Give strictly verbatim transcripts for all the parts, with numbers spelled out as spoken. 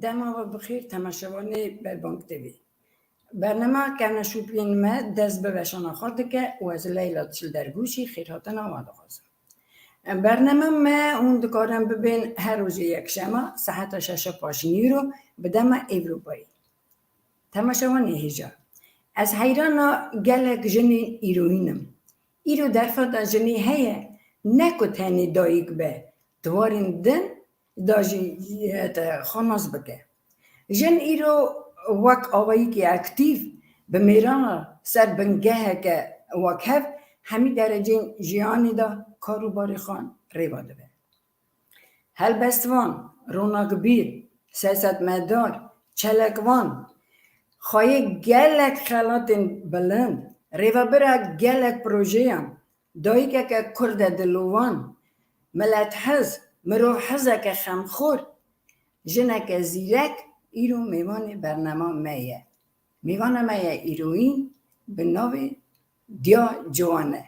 Dema we bi xêr, temaşevanê Berbang T V. Bernama Kevneşopiyên me dest bi weşana xwe dike û ez Leyla Çildergûşî xêrhatina we dixwazim. Bernama me hûn dikarin bibên her rojê yekşema seheta şeşa paşnîro bi dema Ewropayê. Temaşevanê hêja, ez heyrana gelek jinên îroyîn im. Îro derfeta jinê heye, ne ku tenê dayik be, di warên din de jî te xwe nas bike. Jin îro wek awayîkê aktîf bi mêrana ser bingeheke wekhev hemî dereceyên jiyanê de kar û barê xwe rêva dibe. Helbestvan, ronakbîr, siyasetmedar, çalakvan, xweyê gelek xelatên bilind, rêvebira gelek projeyan, dayikeke kurde dilovan, milethiz, mirovhizeke xemxor, jineke zîrek îro mêvanê bernama me ye. Mêvana me ye îroyîn bi navê Diya Ciwan e.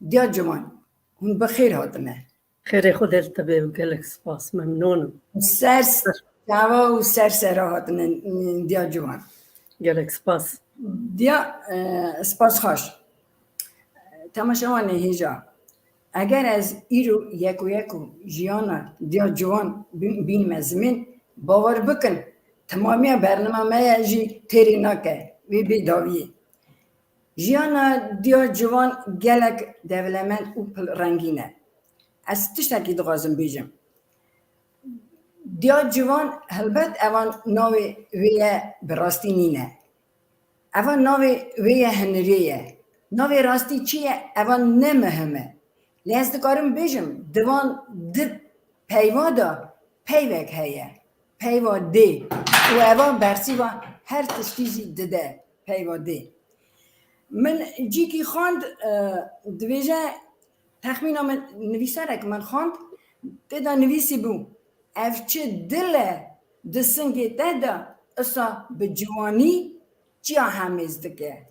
Diya Ciwan, hûn bi xêr hatine. Xêrê Xwedê li te bê û gelek spas, memnûn im. Ser çava û ser sera hatine, Diya Ciwan. Gelek spas. Diya, e, spas xweş. Temaşevanê hêja, eger ez îro yek û yek û jiyana Diya Ciwan bî-, bînime zimên, bawer bikin, temamiya bernama me ye jî têrê nake vê bêdawiyê. Jiyana Diya Ciwan gelek dewlemend û pil rengîn e. Ez tiştekî dixwazim bêjim. Diya Ciwan, helbet eva navê wê ye, bi rastî nîne. Eva navê wê ye, hinirê ye. Navê rastî çi ye, eva ne muhim e. Lê ez dikarim bêjim, di van di peyva de peyvek heye. Peyva dê. Û eva bersîva her tiştî jî dide, peyva dê. Min cîkî xwend, e, dibêje, texmîna min, nivîserek min xwend, tê de nivîsî bû, ev çi dil e di singê te de, isa bi ciwanî çiya hemêz dike.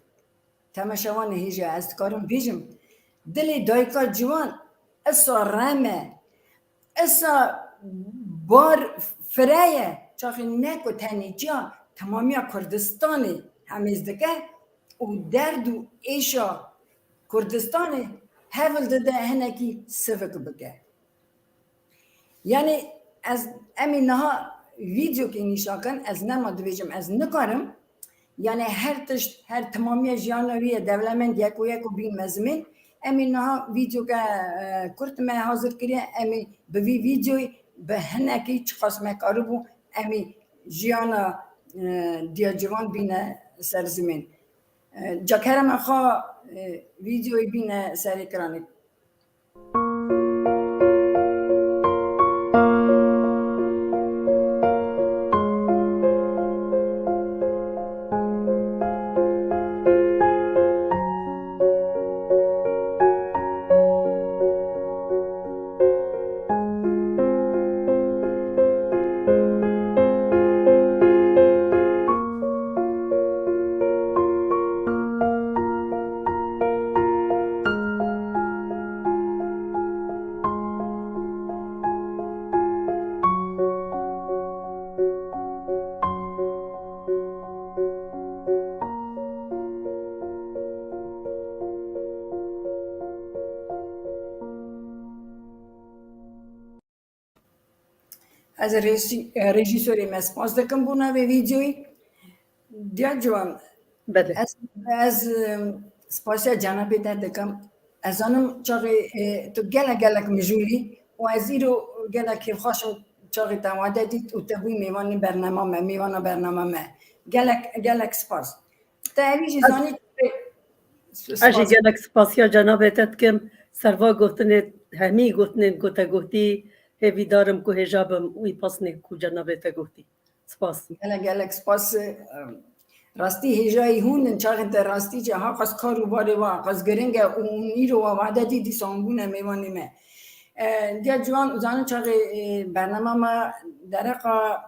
Temaşevanê hêja, ez dikarim bêjim, dilê dayika ciwan isa rem e, isa bar fire ye, çaxê ne ku tenê çiya, temamiya Kurdistanê hemêz dike û derd û êşa Kurdistanê hewl dide hinekî sivik bike. Yani ez, em ê niha vîdeokê nîşan kin, ez nema dibêjim, ez nikarim. Yani her tişt, her temamiya jiyana wî ye dewlemend, yek û yek û bîn mezimên. Em ê niha vîdeoke, e, kurt me hazir kiriye, em ê bi vî vîdeoyê bi hinekî çiqas me karibû, em ê jiyana, e, Diya Ciwan bîne ser zimên. E, ca kerema xwe, e, vîdeoyê bîne ser ekranê. Ez rejî-, rejîsorê me spas dikim bona vê vîdeoyê. Diya Ciwan, Belê. ez, ez, em, spasiya cenabê te dikim. Ez zanim çaxê, e, tu gelek, gelek mijûl î û ez îro gelek kêfxweş im çaxê te wade dît û te bûyî mêvanê bernama me, mêvana bernama me. Gelek, gelek spas. Te evî jî Ez zanî Ez jî gelek spasiya cenabê te dikim. Ser va gotinê, hemî gotinên ku te gotî, hêvîdar im ku hêja bim wî pesnê ku cenabê te gotî. Spas. Gelek, gelek spas. Rastî hêjayî hûn in, çaxên te rastî jî ha qas kar û barê wa qas giring e û hûn îro wa wade dî dîsa hûn bûne mêvanê me. E, Diya Ciwan, zanin çaxê, e, bernama me dereqa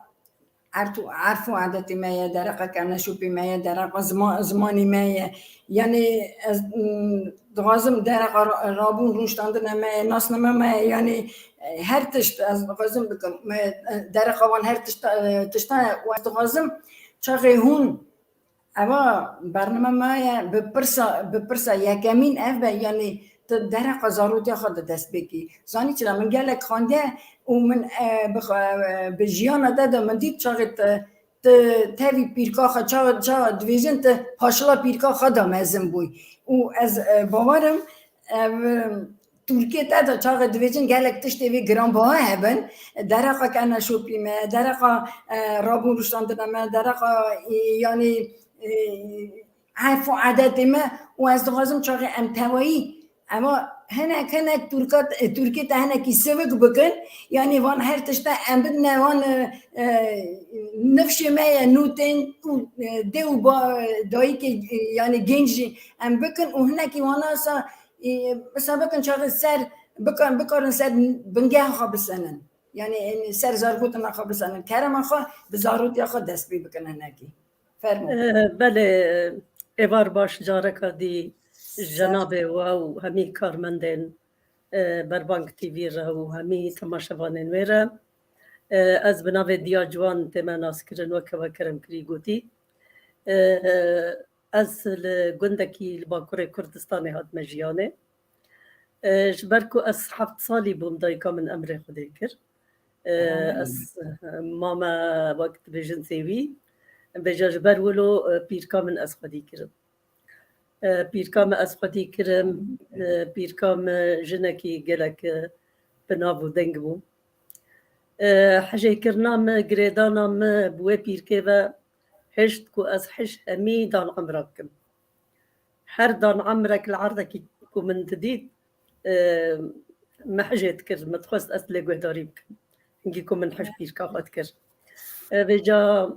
Erf û, erf û adetê me ye, dereqa kevneşopê me ye, dereqa zima-, zimanê me ye. Yanî ez, m, dixwazim dereqa ra-, rabûn rûniştandina me ye, nasname me ye, yanî, e, her tişt ez dixwazim bikim. Me, e, dereqa wan her tişta, e, tişta ye û ez dixwazim çaxê hûn eva bername me ye, bi pirsa, bi pirsa yekemîn ev be, yanî tu dereqa zarotiya xwe de dest pê kî. Zanî çira min gelek xandiye û min, e, bi xwe, e, bi jiyana te de min dît çaxê tu, tu tevî pîrka xwe, ça, ça dibêjin tu paşila pîrka xwe de mezin bûyî. Û ez, e, bawer im, ev, Tirkiyê te de çaxê dibêjin gelek tiştê vê giranbaha hebin. Dereqa kevneşopî me, dereqa, e, rabûn rûniştandina me, dereqa, e, yanî, e, erf û adetê me û ez dixwazim çaxê em tevayî, ema hinek, hinek Tirka, Tirkiyê te hinekî sivik bikin, yanî van her tişta em bidine van, e, e, nifşê me ye, nûtên û, e, dê û ba-, dayikê, e, yanî genc jî em bikin û hinekî wana sa, e, mesela bikin çaxê ser, bikin, bikarin ser bingeha xwe bisenin. Yanî, yanî ser zargotina xwe bisenin. Kerema xwe bi zarotiya xwe dest pê bikin hinekî. Fermo. Eh, belê, êvar baş, careka dî cenabê we û hemî karmendên, eh, Berbang T V re û hemî temaşevanên wê re. Eh, ez bi navê Diya Ciwan tême naskirin, weke we kerem kirî gotî. Eh, ez li gundekî li Bakurê Kurdistanê hatime jiyanê. E, ji ber ku ez heft salî bûm, dayika min emrê Xwedê kir. E, ez, e, mame, wek dibêjin sêwî. Vêca ji ber wilo, e, pîrka min ez xwedî kirim. E, pîrka min ez xwedî kirim. E, pîrka min jinekî gelek, e, bi nav û deng bû. E, hejêkirina min, girêdana min bi wê pîrkê ve hişt ku ez hij hemî dan emra bikim. Her dan emrek li erdekî ku min didît, e, me hejê dikir, min dixwest ez lê guhdarî bikim. Hingî ku min hij pîrka xwe dikir. E, vêca,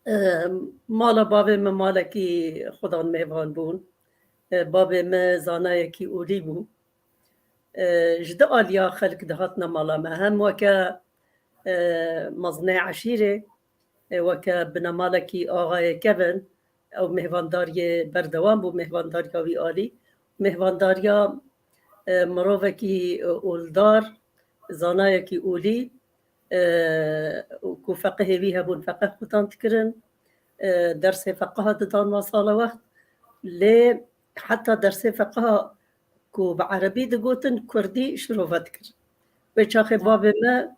e, mala bavê min malekî xudan mêvan bûn. E, bavê min zanayekî olî bû. E, ji du aliya xelk dihatine mala me. Hem weke, e, mezinê eşîrê, e, weke binemalekî axayê kevin, ew mêhvandariyê berdewam bû, mêhvandariya wî alî. Mêhvandariya, e, mirovekî, e, oldar, zanayekî olî, e, ku feqihê wî hebûn, feqih xutan dikirin, e, dersê feqiha didan masala wext. Lê heta dersê feqiha ku bi erebî digotin, kurdî şirove dikir. Wê çaxê bavê me,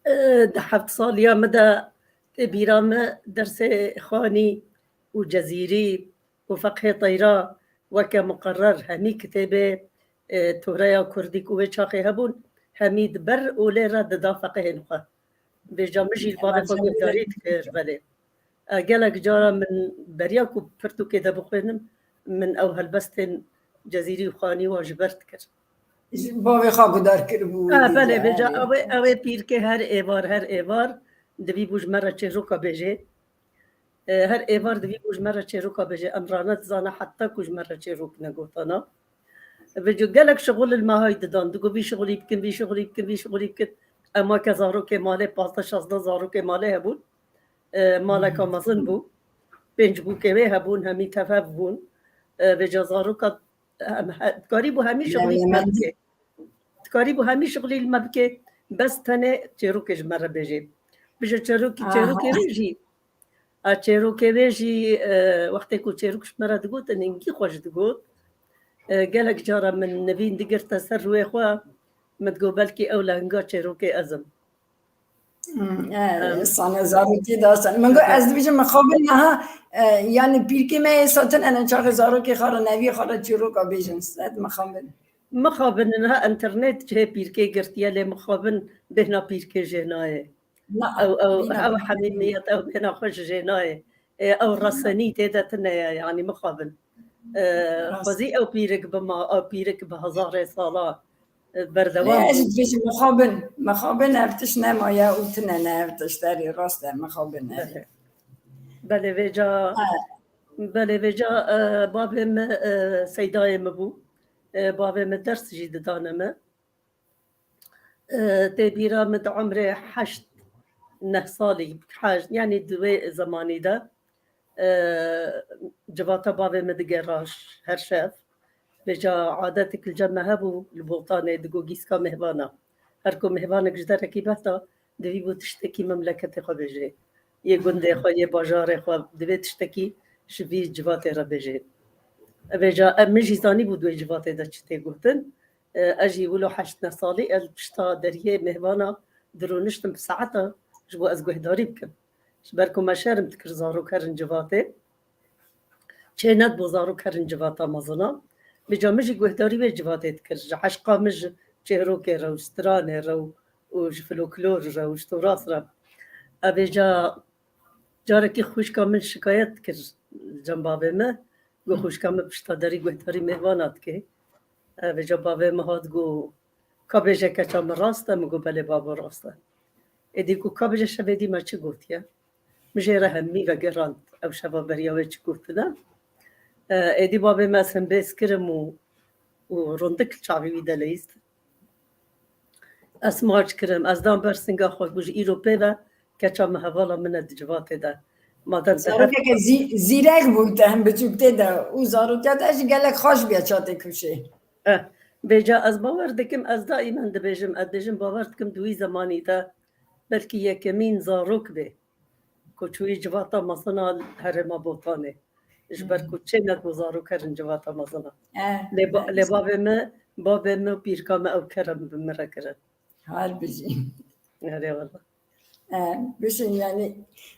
e, di heft saliya min de tê bîra me dersê xanî û cezîrî û feqhê teyra weke muqerrer hemî kitêbê, e, toreya kurdî ku wê çaxê hebûn, hemî di ber olê re dida feqihên xwe. Vêca min jî li bavê xwe guhdarî dikir, belê. E, gelek cara min beriya ku pirtûkê de bixwînim, min ew helbestên cezîrî û xanî wan ji ber dikir. Ji bavê xwe guhdar kiribû. E, belê, vêca ew ê, ew ê pîrkê her êvar, her êvar divî bû ji me re çêroka bêjê. E, her êvar divî bû ji me re çêroka bêjê. Em rane dizane heta ku ji me re çêrok negotana. Vêca gelek şixul li me hay didan. Digo vî şixulî bikin, vî şixulî bikin, vî şixulî bikin. Em weke zarokê malê, pazdeh şazdeh zarokê malê hebûn. E, maleka mezin bû. Pênc bûkê wê hebûn, hemî tev hev bûn. E, vêca zaroka, em he-, dikarîbû hemî şixulî li me bike. Dikarîbû hemî şixulî li me bike, bes tenê çêrokê ji me re bêje. Bêje çêrokî, çêrokê wê jî, a, çêrokê wê jî, e, wextê ku çêrok ji me re digot, hingî xweş digot. E, gelek cara min nivîn digirte ser rûyê xwe, min digot belkî ew lehinga çêrokê ez im. Hmm, e, sane zarokî da sane. Min got, ez dibêjim mixabin niha, e, yanî pîrkê me êsa tune ne çaxê zarokê xwe re, neviyê xwe re çîroka bêjin. Sed mixabin. Mixabin niha internet cihê pîrkê girtiye, lê mixabin bêhna pîrkê jê nayê. Na, ew, ew, bîna ew hemîmiyet, ew bêhna xweş jê nayê. E, ew resenî tê de tune ye, yanî mixabin. E, xwezî ew pîrik bima, ew pîrik bi hezarê sala, e, berdewam bû. Ez dibêjim mixabin, mixabin ev tişt nemaye û tune ne ev tişt, erê rast e, mixabin e. Belê. Belê vêca, belê vêca, e, bavê min, e, seydayê min bû. E, bavê min ders jî didane min. E, tê bîra min di umrê heşt, neh salî, heşt, yanî di wê zemanî de, e, civata bavê min digera ş-, her şev. Vêca adetek li cem me hebû, li Botanê digo gîska mêvana. Her ku mêvanek ji derekî behta, divî bû tiştekî memleketê xwe bêje. Yê gundê xwe, yê bajarê xwe, divê tiştekî ji vî civatê re bêje. Vêca em, min jî zanîbû di wê civatê de çi tê gotin. E, ez jî wilo heşt neh salî, ez pişta deriyê mêvana dirûniştim bi saeta, ji bo ez guhdarî bikim. Ji ber ku me şerm dikir zarok herin civatê. Çê nedibû zarok herin civata mezina. Vêca min jî guhdarî wê civatê dikir. Ji eşqa min ji çêrokê re û stranê re û, û ji folklor re û ji toras re. E, vêca carekî xwişka min şikayet dikir cem bavê min. Got, "Xwişka min pişta derî guhdarî mêvana dike." E, vêca bavê min hat got, "Ka bêje keça min rast e?" Min got, "Belê babo, rast e." Êdî got, "Ka bêje şevê dî me çi gotiye?" Min jê re hemî vegerand, ew şeva beriya wê çi gotine. E, êdî bavê me ez hembêz kirim û, û rindik li çavî wî de leyîst. Ez maç kirim, ez dan ber singa xwe, got, "Ji îro pê ve keça min hevala min e di civatê de." Madem te her Zarokeke zî-, zîrek bû, te hem biçûk tê de û zarotiya te jî gelek xweş bûye çatê kuşê. Eh, vêca ez bawer dikim, ez daîmen dibêjim, ez dibêjim bawer dikim di wî zemanî de belkî yekemîn zarok bê ku çûyî civata mezin a herêma Botanê. Ji ber Hmm. ku çê nedibû zarok herin civata mezin a. Eh, Lê ba-, eh, lê bavê min, bavê min û pîrka min ew kerem bi min re kirin. Har bijî. Erê wela. Eh, bişin, yani,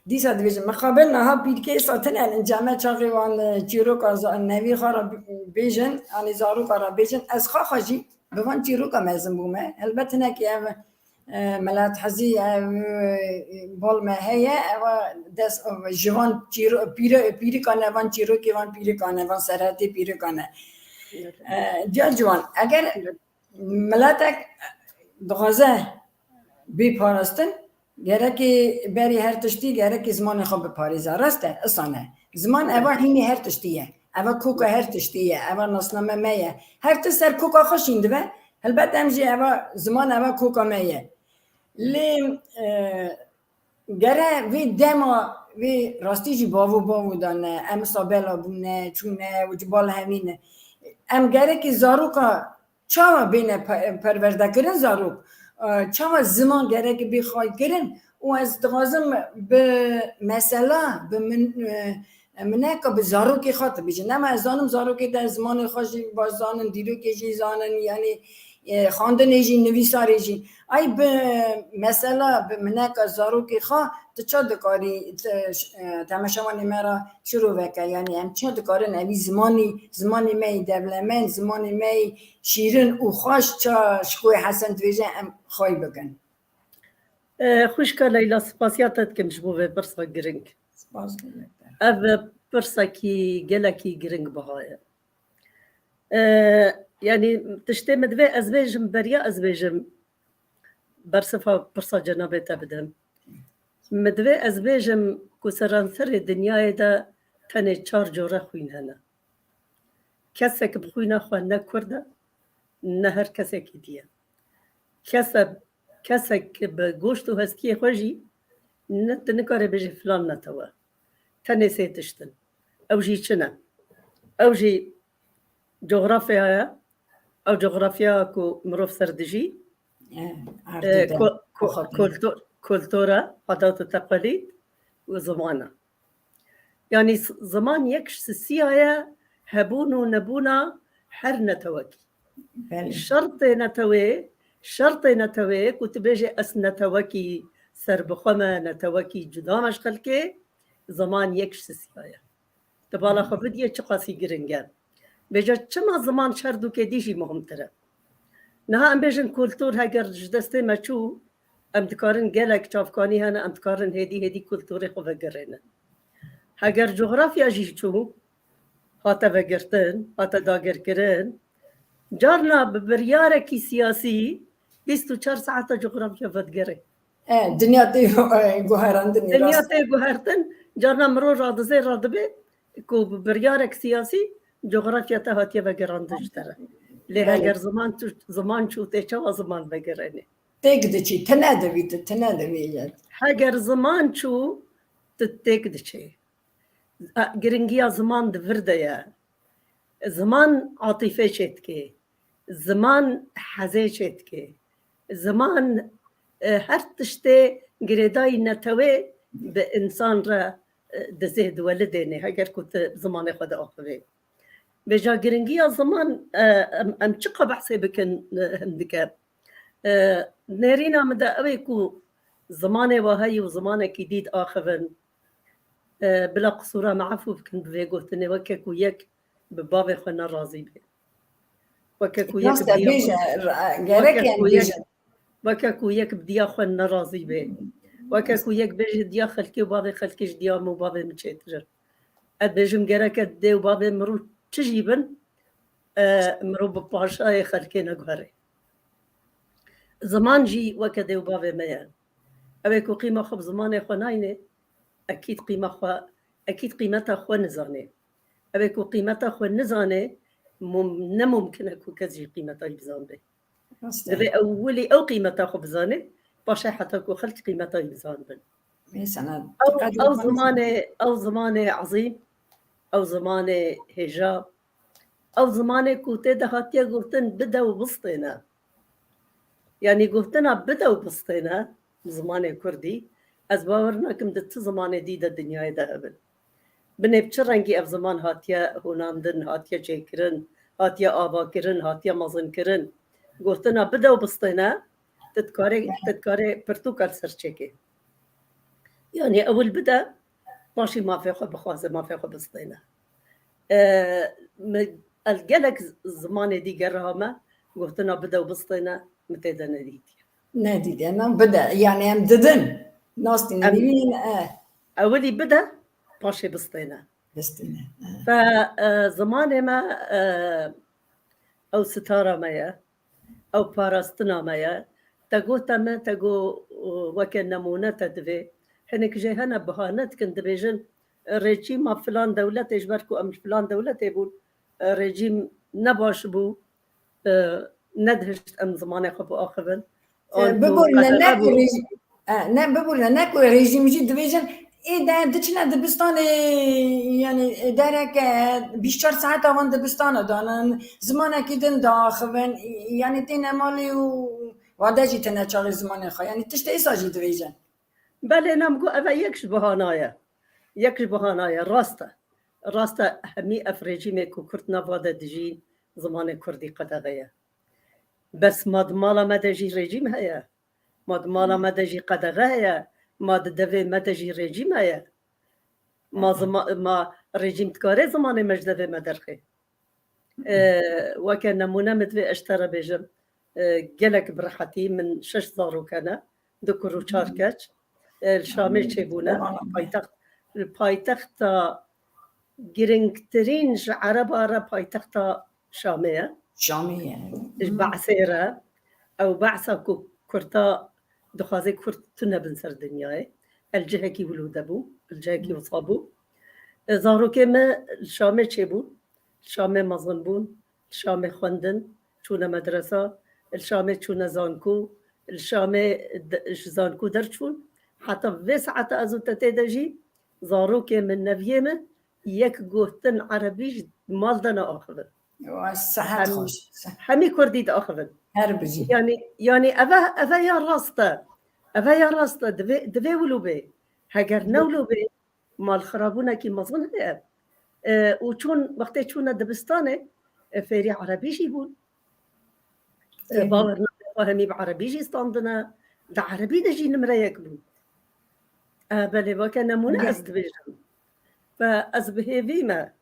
dîsa dibêjin, mixabin niha pîrkê satin en, encame çaxê wan, eh, çîroka za-, nevî xwe re bi-, bêjin, yani, zaroka re bêjin, ez xwe xwe jî bi van çîroka mezin bûme. Helbet hinek ev, eh, Melathezî, ev, eh, bal me heye, eva dest, ji van çîro-, pîre-, pîrika ne, van çîrokê van pîrika ne, van serhetê pîrika ne. Evet. Eh, diya ciwan, eger Evet. Miletek dixwaze bê parastin, gerekê berî her tiştî, gerekê zimanê xwe biparêze. Rast e, isan e. Ziman eva hînî her tiştî ye. Eva koka her tiştî ye. Eva nasname me ye. Her tişt ser koka xwe şîn dibe. Helbet em jî eva ziman eva koka me ye. Lê, e, gere vê dema vê rastî jî bavo bavo dane, em sabela bûne, çûne û ji bal hevî ne. Em gerekê zaroka çawa bêne pe-, perwerdekirin zarok? E, çawa ziman gerek bê xwaykirin? Û ez dixwazim bi mesela, bi min, e, mineka bi zarokê xwe tu bêjin. Nema ez zanim zarokê te zimanê xwe jî baş zanin, dîrokê jî zanin, yanî, e, xwendinê jî, nivîsarê jî. Ay bi mesela, bi mineka zarokê xwe tu ça dikarî, tu, e, temeşevanê me re şiroveke, yanî em çi dikarin evî zimanî, zimanê me yê dewlemend, zimanê me yê şîrin û xweş ça ji xwe Hesen dibêje em xwey bikin. E, xwişka Leyla, spasiya te dikim ji bo vê pirsa giring. Spas gelek te. Ev pirsekî gelekî giring biha ye. E, yanî tiştê min divê ez bêjim, beriya ez bêjim, bersiva pirsa cenabê te bidim. Min divê ez bêjim ku seranserê dinyayê de tenê çar cure xwîn hene. Kesek bi xwîna xwe ne kurd e, ne her kesekî dî ye. Kese-, kesek bi goşt û hestiyê xwe jî ne, tu nikare bêjî filan netewe. Tenê sê tişt in. Ew jî çi ne? Ew jî cografya ye. Ew cografya ku mirov ser dijî, Eh, e, erdê de. Ko-, ko-, Xwe kultu-, kultura, adat û teqelîd û ziman e. Yanî s-, ziman yek ji sisiya ye hebûn û nebûna her netewekî. Belê. Şertê netewê, şertê netewê ku tu bêjê ez netewekî serbixwe me, netewekî cuda me ji xelkê, ziman yek ji sisiya ye. Di bala xwe bidiyê çiqasî giring e. Vêca çima ziman ji her dûkê dî jî muhimtir e? Niha em bêjin kultur heger ji destê me çû, em dikarin gelek çavkanî hene, em dikarin hêdî hêdî kulturê xwe vegerênin. Heger cografya jî çû, hate vegirtin, hate dagirkirin, carna bi biryarekî siyasî bîst û çar saeta cografya vedigere. E, dinya tê, e, guherandinê, Dinya rast. Tê guhertin, carna mirov radizê radibê ku bi biryarek siyasî cografya te hatiye vegerandin ji te re. Lê Belê. Heger ziman tu, ziman çû tê çawa ziman vegerenê? têk diçî, tine divî, tu tine divî. Heger ziman çû, tu têk diçê. Giringiya ziman di vir de ye. Ziman atîfe çêdike. Ziman hezê çêdike. Ziman, e, her tiştê girêdayî netewê bi însan re, e, dizê diwelidêne, heger ku tu zimanê xwe diaxivê. Vêca giringiya ziman, e, em, em çiqa behsê bikin, e, hindike. E, nêrîna min de ew ê ku zimanê we heyî û zimanekî dî diaxivin. E, bila qisûra me efû bikin bi vê gotinê, weke ku yek bi bavê xwe nerazî be. Weke ku yek Rast e, bêje, ra-, gerek weke e ku yek, bêje. Weke ku yek bi diya xwe nerazî be. Weke ku yek bêje diya xelkê û bavê xelkê ji diya min û bavê min çêtir in. Ez bêjim gereke dê û bavê mirov çi jî bin, e, mirov bi paşayê xelkê neguherê. Ziman jî weke dê û bavê me ye. Ew ê ku qîma xwe bi zimanê xwe nayne, ekîd qîma xwe, ekîd qîmeta xwe nizane. Ew ê ku qîmeta xwe nizane, mum-, ne mumkin e ku kes jî qîmeta wî bizanbe. Rast e. Divê ewilî ew qîmeta xwe bizane, paşê heta ku xelk qîmeta wî bizanibin. Mesela, Ew, qedr ew xwe zimanê, ew zimanê ezîm, ew zimanê hêja, ew zimanê ku tê de hatiye gotin bide û bistêne. Yanî gotina bide û bistêne, zimanê kurdî, ez bawer nakim di ti zimanê dî de dinyayê de hebin. Binê bi çi rengî ev ziman hatiye hûnandin, hatiye çêkirin, hatiye avakirin, hatiye mezinkirin. Gotina bide û bistêne, tu dikarê, tu dikarê pirtûka li ser çêkê. Yanî ewil bide, paşî mafê xwe bixwaze, mafê xwe bistêne. E, me, ez gelek z-, zimanê dî gerihame, gotina bide û bistêne, min tê de nedîtiye. Nedîtiye, em bide, yanî em didin. Nastîne, Em nivînin, e. Ewilî bide, paşê bistêne. Bistêne, e. Fe, e, zimanê me, e, ew sitara me ye. Ew parastina me ye. Te got te me, te got, e, weke nemûne te divê. Hinek jê hene bahane dikin, dibêjin, e, rejîma filan dewletê, ji ber ku em ji filan dewletê bûn, e, rejîm ne baş bû, e, nedihişt em zimanê xwe biaxivin. E, An ku biborîne, ne qedexe ku bû. rejî-, e, ne biborîne, ne ku rejîm jî dibêjin, ê de diçine dibistanê, yanî, e, dereke bîst çar saet avan dibistana danin, zimanekî din diaxivin, yanî têne malê û wade jî têne çaxê zimanê xwe. Yanî tiştê êsa jî dibêjin. Belê, nem got, ev e yek ji bahana ye. Yek ji bahana ye, rast e. Rast e, hemî ev rejîmê ku Kurd nava de dijîn, zimanê Kurdî qedexe ye. Bes ma di mala me de jî rejîm heye. Ma di mala me de jî qedexe heye. Ma di devê me de jî rejîm heye. Ma zima-, ma rejîm dikare zimanê me ji devê me derxê. E, weke nemûne min divê ez ji te re bêjim. E, gelek bi rehetî min şeş zarok hene, du kur û çar keç. E, li Şamê çêbûne, li paytext, li paytexta giringtirîn ji Ereba re paytexta Şamê ye. Şamê ye. Ji Be'sê re, ew Be'sa ku Kurda dixwaze Kurd tune bin ser dinyayê. El cihekî wilo de bû, el cihekî wisa bû. E, zarokê me li Şamê çêbûn, li Şamê mezin bûn, li Şamê xwendin, çûne medresa, li Şamê çûne zanko, li Şamê de-, ji zanko derçûn. Heta vê saeta ez û te tê de jî zarokê min, neviyê min, yek gotin erebî ji mal de neaxivin. Wa, sehet Hem-, xweş. Hemî kurdî diaxivin. Her bijî. Yanî, yanî eve, eve ya rast e. Eve ya rast e. Divê, divê wilo bê. Heger ne wilo bê, malxirabûnekî mezin heye. E, û çûn, wextê çûne dibistanê, e, fêrî erebî jî bûn. E, Fêrî. Bawer nake xwe hemî bi erebî jî standine. Di erebî de jî nimre yek bûn. E, belê, weke nemûne Belê. ez dibêjim. Ve ez bi hêvî me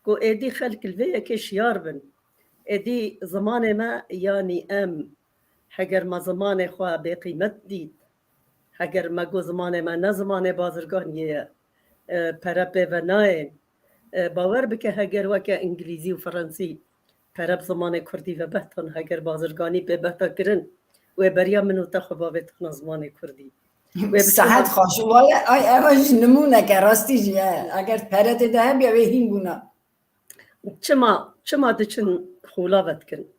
ku êdî xelk li vê yekê şiyar bin. Êdî zimanê me, yanî em, heger me zimanê xwe bêqîmet dît, heger me got zimanê me ne zimanê bazirganiyê ye, e, pere pê ve nayên, e, bawer bike heger weke îngilîzî û fransî pere bi zimanê kurdî ve behtan, heger bazirganî pê behta kirin, wê beriya min û te xwe bavêtana zimanê kurdî. Wê bi Sehet çima xweş. Wale, ay, eva jî nimûneke rastî jî ye. Eger pere tê de hebiya wê hîn bûna. Çima, çima diçin xûla ve dikin,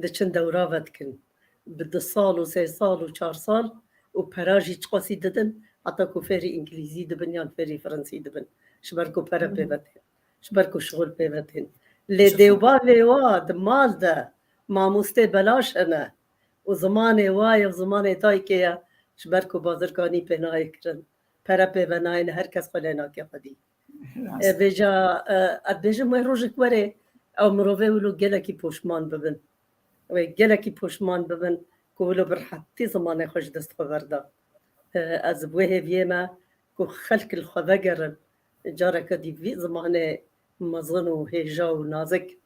diçin dewra ve dikin, bi du sal û sê sal û çar sal û pera jî çiqasî didin, heta ku fêrî îngilîzî dibin yan fêrî fransî dibin. Ji ber ku pere pê ve tên. Ji ber ku şixul pê ve tên. Lê dêwbavê wa di mal de mamostê belaş hene û zimanê wa ye û zimanê dayikê ye, ji ber ku bazirganî pê nayê kirin. Pere pê ve nayêne, her kes xwe lê nake xwedî. Rast. E, vêca, e, ez dibêjim wê rojek were, ew mirovê wilo gelekî poşman bibin. Wê gelekî poşman bibin ku wilo bi rehetî zimanê xwe ji dest xwe verda. E, ez bi wê hêviyê me ku xelk li xwe vegerin. Careke dî vî zimanê mezin û hêja û nazik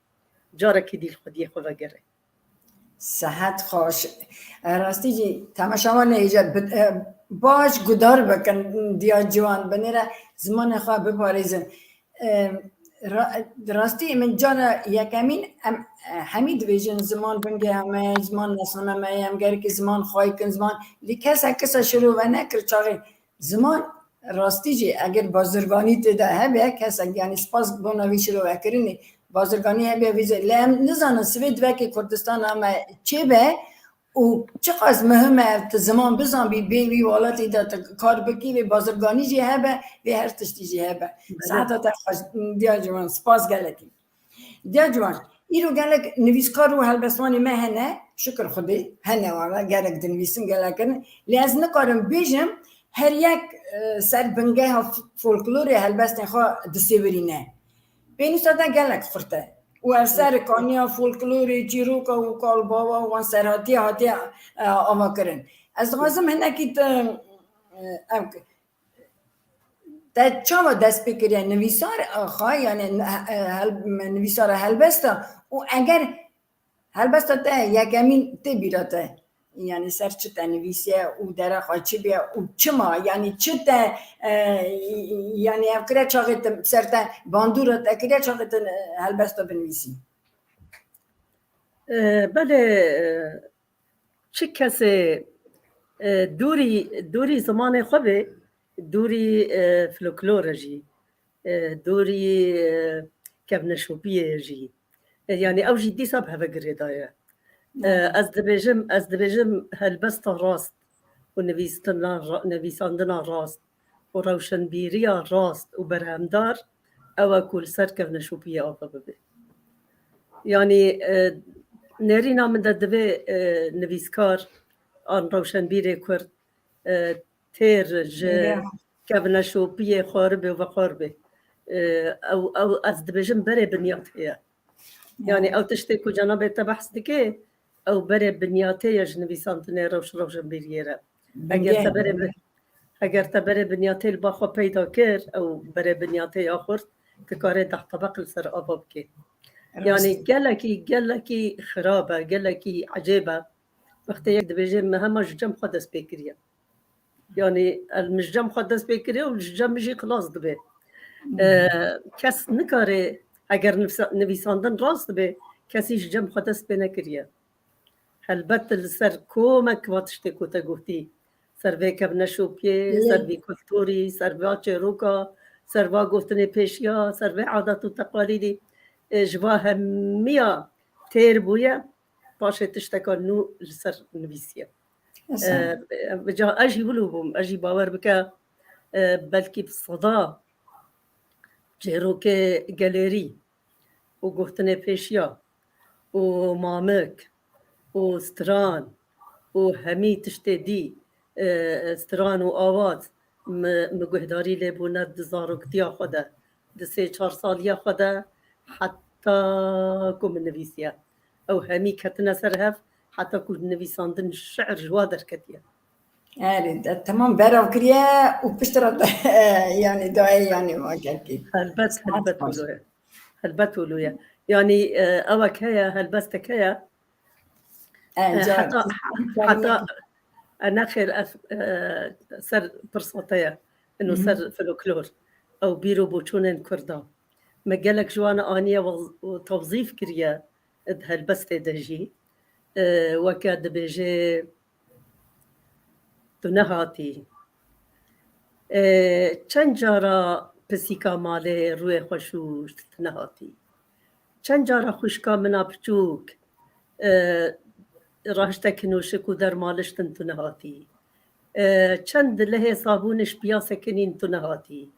carekî dî li xwediyê xwe vegere. Sehet xweş. E, rastî jî temaşevanê hêja bi-, e, baş guhdar bikin diya ciwan, binêre zimanê xwe biparêzin. E, ra-, rastî min cara yekemîn em, e, hemî dibêjin ziman bingê me ye, ziman nesana me ye, em gerekî ziman xwey kin, ziman. Lê kesek kisa şirove nekir çaxê Ziman rastî jî eger bazirganî tê de hebe, kesek, yanî spas bona vî şirovekirinê, bazirganî hebe vî zê-, lê em nizanin sivê divekê Kurdistana me çê be û çiqas muhim e tu ziman bizanbî, bê wî welatî de tu kar bikî, vê bazirganî jî hebe, vê her tiştî jî hebe. Belê. Saeta te xweş, diya ciwan, spas gelekî. Diya ciwan, îro gelek nivîskar û helbestvanê me hene, şikir Xwedê, hene wala, gelek dinivîsin, gelek in. Lê ez nikarim bêjim, her yek, e, ser bingeha f-, folklorê helbestên xwe disêwirîne. Pênûsa te gelek xurt e. Û ev ser kaniya folklorê, çîroka û kalbava û wan serhatiye hatiye, e, avakirin. Ez dixwazim hinekî tu, e, ev, Te çawa dest pê kiriye? Nivîsar, e, xwe, yani, e, hel-, nivîsara helbesta û eger helbesta te yekemîn tê bîra te, yani ser çi te nivîsiye û dera xwe çi bûye û çima, yani çi te, e, yani ev kire çaxê te ser te bandûra te kiriye çaxê te, e, helbesta binivîsî? E, belê, e, Çi kesê, e, dûrî, dûrî zimanê xwe be, dûrî, e, folklore jî, e, dûrî, e, kevneşopiyê jî. E, yanî ew jî dîsa bi heve girêdaye. E, ez dibêjim, ez dibêjim helbesta rast û nivîstina ra-, nivîsandina rast û rewşenbîriya rast û berhemdar ew e ku li ser kevneşopiyê ava bibe. Yanî, e, nêrîna min de divê, e, nivîskar an rewşenbîrê Kurd, e, têr ji Ya. kevneşopiyê xwaribê û vexwaribê. E, ew, ew, ez dibêjim berê binyat heye. Ya. Yanî ew tiştê ku cenabê te behs dike, ew berê binyatê ye ji nivîsandinê rewş rewşenbîriyê re. Eger Bingeh. te berê bi-, eger te berê binyatê li ba xwe peyda kir, ew berê binyatê ya xurt, tu karê deh tebeq li ser ava bikê. Rast. Yanî gelekî, gelekî xirab e, gelekî ecêb e. Wextê yek dibêje, me hema ji cem xwe dest pê kiriye. Yanî, el min ji cem xwe dest pê kiriye û ji cem min jî xilas dibe. Hmm. E, kes nikare, eger nivsa-, nivîsandin rast dibe, kesî ji cem xwe dest pê nekiriye. Helbet li ser komek va tiştê ku te gotî, ser vê kevneşopiyê, Lê ser vî kulturî, ser va çêroka, ser va gotinê pêşiya, ser vê adet û teqalîdî, e, ji va hemiya têr bûye, paşê tişteka nû li ser nivîsiye. Esa. E, e, ca ez jî wilo bûm, ez jî bawer bike, e, belkî bi seda çêrokê gelêrî û gotinê pêşiya û mamik û stran û hemî tiştê dî, e, stran û awaz mi, mi guhdarî lê bûne di zaroktiya xwe de, di sê çar saliya xwe de, heta ku min nivîsiye. Ew hemî ketine ser hev, heta ku nivîsandin şi'r ji wa derketiye. Erê, de, temam berav kiriye û piştre de, yani, dayê, yani, wa gelkî. Helbet, Saet helbet baş. wilo ye. Helbet wilo ye. Yani, e, ewek heye, helbestek heye. E, E, ca-, heta, ca-, heta, e, nexêr, ev, e, ser pirsa te ye. Ino Hı hı. ser folklor. Ew bîr û boçûnên Kurda. Me gelek ji wan aniye û tewzîf kiriye di helbestê de jî. E, weke dibêje, Tu nehatî. E, çend cara pisîka malê rûyê xwe şûşt, tu nehatî. Çend cara xwişka min a piçûk, e, rahişte kinoşik û dermaliştin tu nehatî. E, çend lehê sabûnê ji piya sekinîn tu nehatî.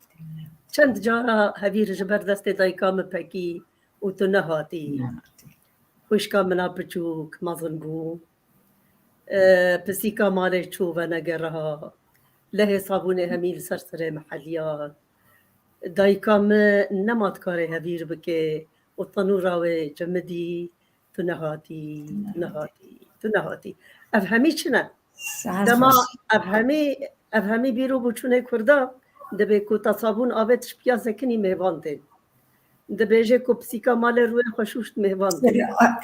Çend cara hevîr ji ber destê dayika min pekî û tu nehatî. Xwişka min a piçûk mezin bû. E, pisîka malê çû venegeriha. Lehê sabûnê hemî li ser serê min heliya. Dayika min nema dikarê hevîr bike û tenûra wê cemidî, tu nehatî, tu nehatî, tu nehatî. Ev hemî çi ne? Dema ev hemî, ev hemî bîr û boçûnê Kurda, dibê ku te sabûn avêt ji piya sekinî mêvan tên. Dibêje ku pisîka malê rûyê xwe şûşt mêvan.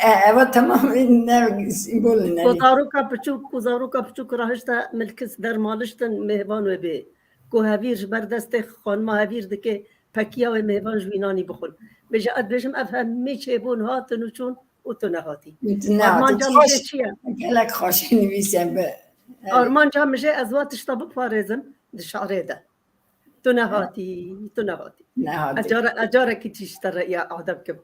E, eva temam ne sîmbol ne. Ku zaroka piçûk, ku zaroka piçûk rahişte milkis dermaliştin mêvan wê bê. Ku hevîr ji ber destê xanima hevîr dike, pekiya wê mêvan ji wî nanî bixwin. Bêje, ez dibêjim ev hemî çêbûn hatin û çûn û tu nehatî. Armanca min jê çi ye? Gelek xweşî nivîse bi. Armanca min jê ez wa tişta biparêzim di şarê de. Tu nehatî, tu nehatî. Nehatî. Ez cara-, ez carekî tî ji te re ya ade bikim.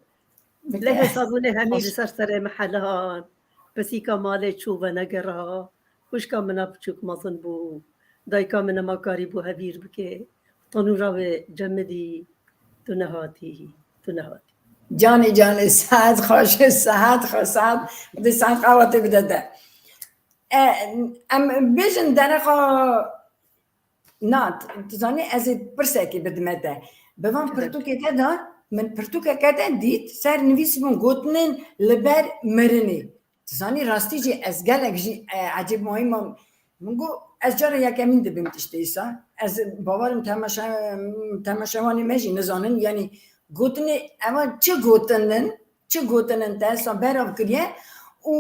Lehê sabûnê hemî li ser serê min helihan. Pisîka malê çû venegera. Xwişka min a piçûk mezin bû. Dayika min nema karîbû hevîr bike. Tenûra wê cemidî. Tu nehatî, tu nehatî. Canê canê, saet xweş, saet xweş, saet. Di saet qawetê bide te. E, em bêjin dereqa Na, tu zanî ez ê pirsekê bidime te. Bi van pirtûkê te de, min pirtûkeke te dît, ser nivîsibûn gotinên li ber mirinê. Tu zanî rastî jî ez gelek jî, e, ecêb mayî mam. Min got, ez cara yekemîn dibim tiştê îsa. Ez bawerim temaşe-, temaşevanê me jî nizanin. Yanî gotinê, eva çi gotinin, çi gotinin te îsa berav kiriye û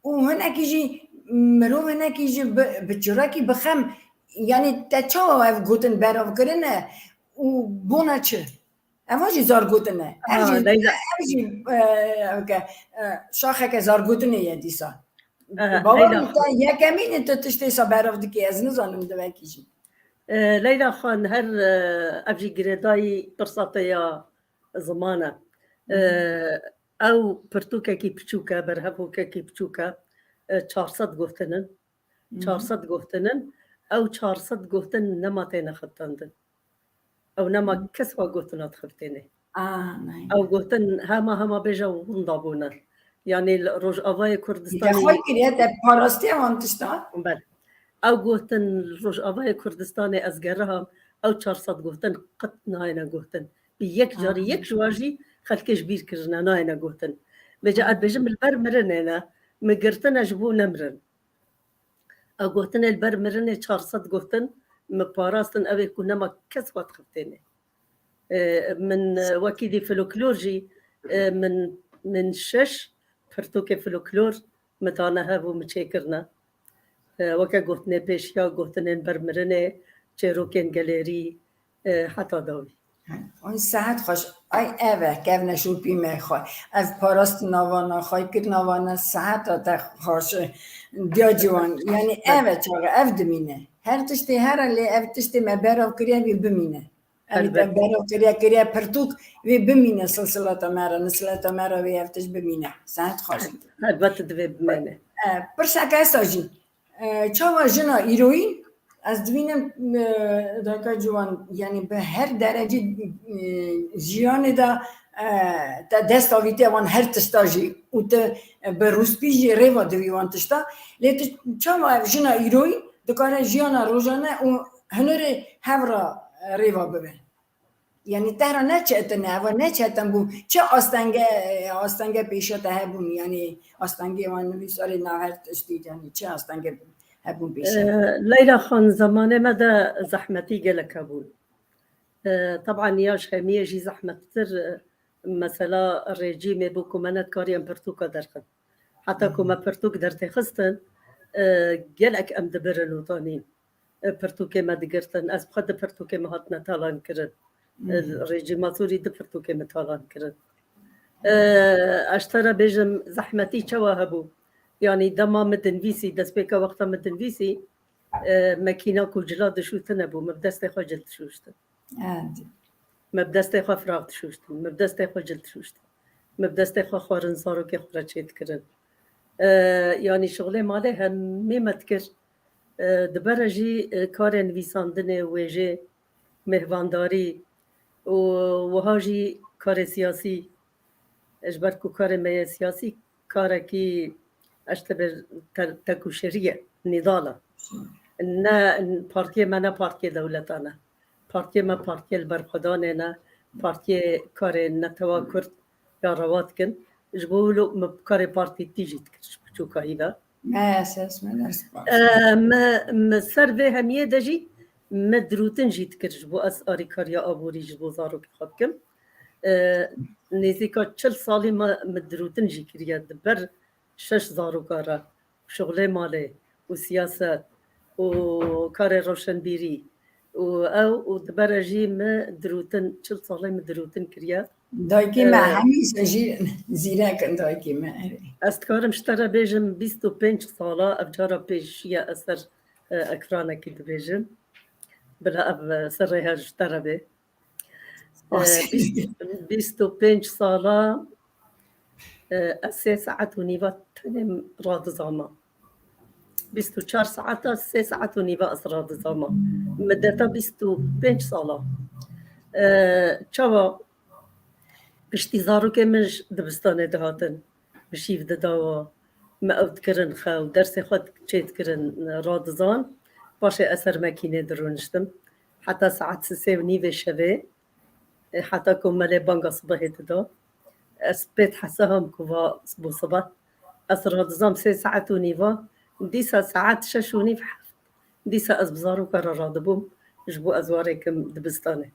û hinekî jî mirov hinekî jî bi, bi çirekî bi xem, yanî te çawa ev gotin berav kirine û bona çi? Eva jî zar gotin e. Ev Ha, jî, Leyla. ev jî, e, ev ke, e, şaxeke zar gotinê ye dîsa. Aha, Bawer Leyla. Te yekemîn e tu tiştê sa berav dikê, ez nizanim divekî jî. E, Leyla Xan, her, e, ev jî girêdayî pirsa te ya ziman e. E, ew pirtûkekî piçûk e, berhevokekî piçûk e. E, çar sed gotin in. Çar sed gotin in. Ew çar sed gotin nema têne xebitandin. Ew nema kes wa gotina dixebitêne. Ah, ney. Ew gotin hema hema bêje winda bûne. Yanî li Rojavayê Kurdistanê Xwe kiriye te parastiye wan tişta? Belê. Ew gotin li Rojavayê Kurdistanê ez geriham, ew çar sed gotin qet nayêne gotin. Bi yek carî Ah. yek ji wan jî xelkê ji bîr kirine, nayêne gotin. Vêca Ah. ez dibêjim li ber mirinê ne, min girtine ji bo nemirin. Ew gotinê li ber mirinê çar sed gotin, min parastin, ew ê ku nema kes wa dixebitêne. E, min, e, wekî dî folklor jî, e, min, min şeş pirtûkê folklor min dane hev û min çêkirine. E, weke gotinê pêşiya, gotinên ber mirinê, çêrokên gelêrî, e, heta dawî. Ay saet xweş. Ay ev e, kevne şopî me xwe. Ev parastina vana, xweykirina vana, saeta te xweş e. Diya ciwan. Yanî ev e çaxê, ev dimîne. Her tiştê here lê ev tiştê me berav kiriye, wî bimîne. Elbet. Em berav kiriye, kiriye pirtûk, wê bimîne silsilata me re, nisilata me re wê ev tişt bimîne. Saet xweş. Elbet divê bimîne. E, pirseke esta jî, e, çawa jina îroyîn, ez dibînim, e, dayika ciwan, yanî bi her derecê, e, jiyanê de, e, te dest avîtiye wan her tişta jî û te, e, bi rûspî jî rêva divî wan tişta. Lê tu çawa ev jina îroyîn dikare jiyana rojane û hunirê hev re, e, rêva bibe. Yanî te re ne çetin e, eva ne çetin bû. Çi astenge, astenge pêşiya te hebûn? Yanî astengê wan nivîsarê navher tiştî, yanî çi astenge hebûn pêşiya? E, Leyla Xan, zemanê me de zehmetî gelek hebûn. E, teban ya ji hemiyê jî zehmettir, e, mesela rejîmê bû ku me nedikariyên pirtûka derxin. Heta ku me pirtûk dertêxistin, e, gelek em dibirin û tanîn. E, pirtûkê me digirtin. Ez bi xwe du pirtûkê me hatine talan kirin. E, rejîma Sûrî du pirtûkê me talan kirin. E, ez ji te re bêjim, zehmetî çawa hebû? Yanî dema min dinivîsî, destpêka wexta min dinivîsî, e, mekîna ku cila dişûtine bû, min bi destê xwe cil dişûştin. Evet. Me bi destê xwe firaq dişûştin, me bi destê xwe cil dişûştin. Me bi destê xwe xwarin zarokê xwe re çêdikirin. E, yanî şixulê malê hemî me dikir. E, dibere jî, e, karê nivîsandinê, wêjê, mêhvandarî û wiha jî karê siyasî. Ji ber ku karê me yê siyasî karekî, ez dibêjim, te-, tekoşerî ye, nîdal e. Ne partiyê me ne partiyê dewletan e. Partiyê me partiyê li berxwedanê ne, partiyê karê netewa Kurd ya rewa dikin. Ji bo wilo min karê partîtî jî dikir ji biçûkayî ve. Me ses me ders. E, me, me ser vê hemiyê de jî me dirûtin jî dikir ji bo ez arîkariya aborî ji bo zarokê xwe bikim. E, nêzîka çil salî me, me dirûtin jî kiriye di ber şeş zaroka re. Şixulê malê û siyaset û karê roşenbîrî û ew û dibere jî me dirûtin, çil salê me dirûtin kiriye. Dayikê me, e, hemî jî zîrek in dayikê me, erê. Ez dikarim ji te re bêjim, bîst û pênc sala ev cara pêşiya ez ser, e, ekranekî dibêjim. Bila ev, e, sirrê her ji te re bê. E, bîst, bîst û pênc sala, e, ez sê saet û nîva tenê radizama. Bîst û çar saeta sê saet û nîva ez radizama. Mideta bîst û pênc sala. E, çawa piştî zarokê min ji dibistanê dihatin, bi şîv didawa, me ew dikirin xew, dersê xwe çêdikirin, radizan. Paşê ez ser mekînê dirûniştim. Heta saet sisê û nîvê şevê, e, heta ku melê banga sibehê dida. Ez pê dihesaham ku va bo sibeh. Ez radizam sê saet û nîva. Dîsa saet şeş û nîv heft. Dîsa ez bi zaroka re radibûm. Ji bo ez warê kim dibistanê.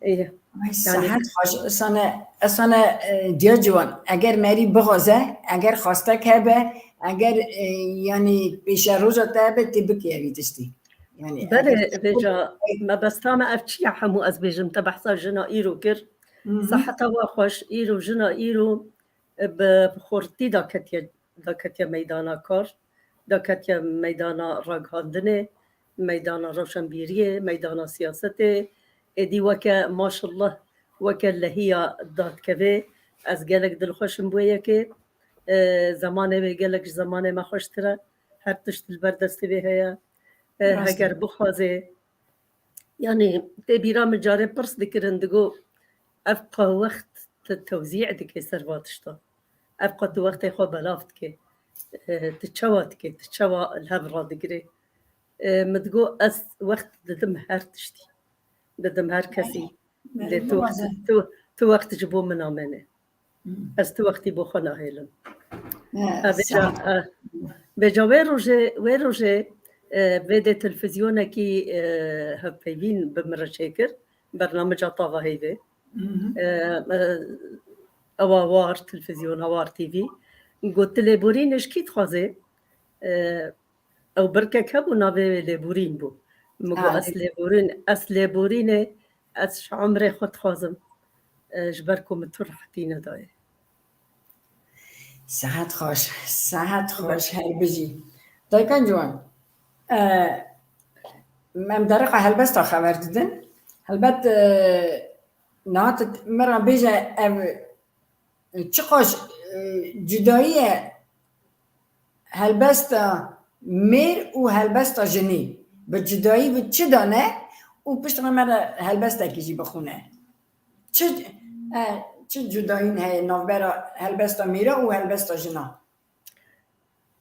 Ê, Ay, yanî sahet xweş, esane, esane, e, diya ciwan. Eger merî bixwaze, eger xwastek hebe, eger, e, yanî pêşeroja te hebe, tê bikê evî tiştî. Yanî, belê, eger vêca mebesta me ev çi ye hemû ez bêjim, te behsa jina îro kir. Hı hı. Seheta we xweş, îro jina îro, e, bi xurtî daketiye, daketiye meydana kar, daketiye meydana ragihandinê, meydana roşenbîriyê, meydana siyasetê. Êdî weke maşallah, weke lehiya dadkevê, ez gelek dilxweş im bo yekê. E, zemanê wê gelek ji zemanê me xweştir e. Her tişt li ber destê wê heye. E, rast e. Heger bixwazê, yanî tê bîra min carê pirs dikirin, digo, ev qe wext tu tewzî dikê ser va tişta? Ev qe tu wextê xwe belav dikê? E, tu çawa dikê? Tu çawa li hev radigirê? E, min digo, ez wext didim her tiştî. Didim her kesî. Lê tu wext, tu, tu wext ji bo min namêne. Hmm. Ez tu wextî bo xwe nahêlim. He, ha, vêca, saet. Ha, vêca wê rojê, wê rojê, e, vê dê televîzyonekî, e, hevpeyvîn bi min re çêkir. Bernameca Tava Heyvê. Hı hı. E, e, ewa war, televîzyona war T V. Got, tu lêborînê ji kî dixwazê? E, Ew birkek hebû, navê wê Lêborîn bû. Min got, ez lêborîn, ez lêborînê, ez ji umrê xwe dixwazim, e, ji ber ku min tu rehetî nedayê. Sehet xweş, sehet xweş, her bijî. Dayika ciwan, e, em dereqa helbesta xeber didin. Helbet, e, niha tu min re bêje ev çiqas, e, cudayî ye helbesta mêr û helbesta jinî. Bi cudayî bi çi dane û piştre me re helbestekî jî bixwîne. Çi, e, çi cudayîn heye navbera helbesta mêra û helbesta jina?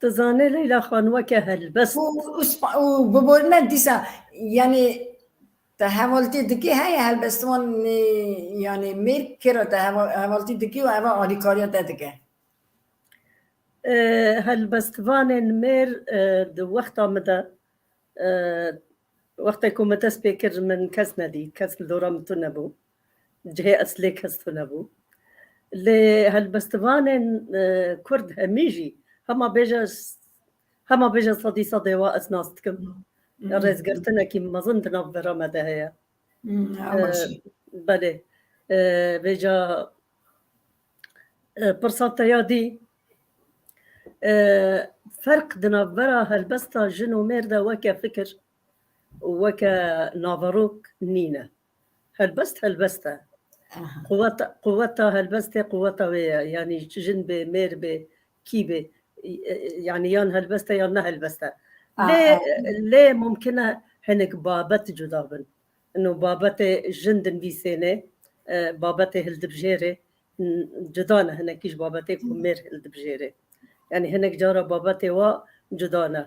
Tu zanî Leyla Xan, weke helbest. Û, û spa-, û biborîne dîsa, yanî te hevaltî dikî heye helbestvan, e, yanî mêr kira te heva-, hevaltî dikî û eva alîkariya te dike? E, helbestvanên mêr, e, di wexta min de, e, wextê ku min dest pê kir, min kes nedît, kes li dora min tune bû. Cihê eslê kes tune bû. Lê helbestvanên, e, Kurd hemî jî, hema bêje, hema bêje sedî sedê wa ez nas dikim. Hmm. Rêzgirtinekî mezin di navbera me de heye. Hmm, e, belê. E, vêca, e, pirsa te ya dî, e, ferq di navbera helbesta jin û mêr de weke fikir û weke naverok nîne. Helbest, helbest e. Aha. Quweta, quweta helbestê quweta wê ye. Yanî jin bê, mêr bê, kî bê. e, e, yanî yan helbest e yan ne helbest e. Lê, lê mumkin e hinek babet cuda bin. Ino babetê jin dinivîsêne, e, babetê hildibijêrê, n-, cuda ne hinekî ji babetê ku mêr hildibijêrê. Yanî hinek cara babetê wa cuda ne.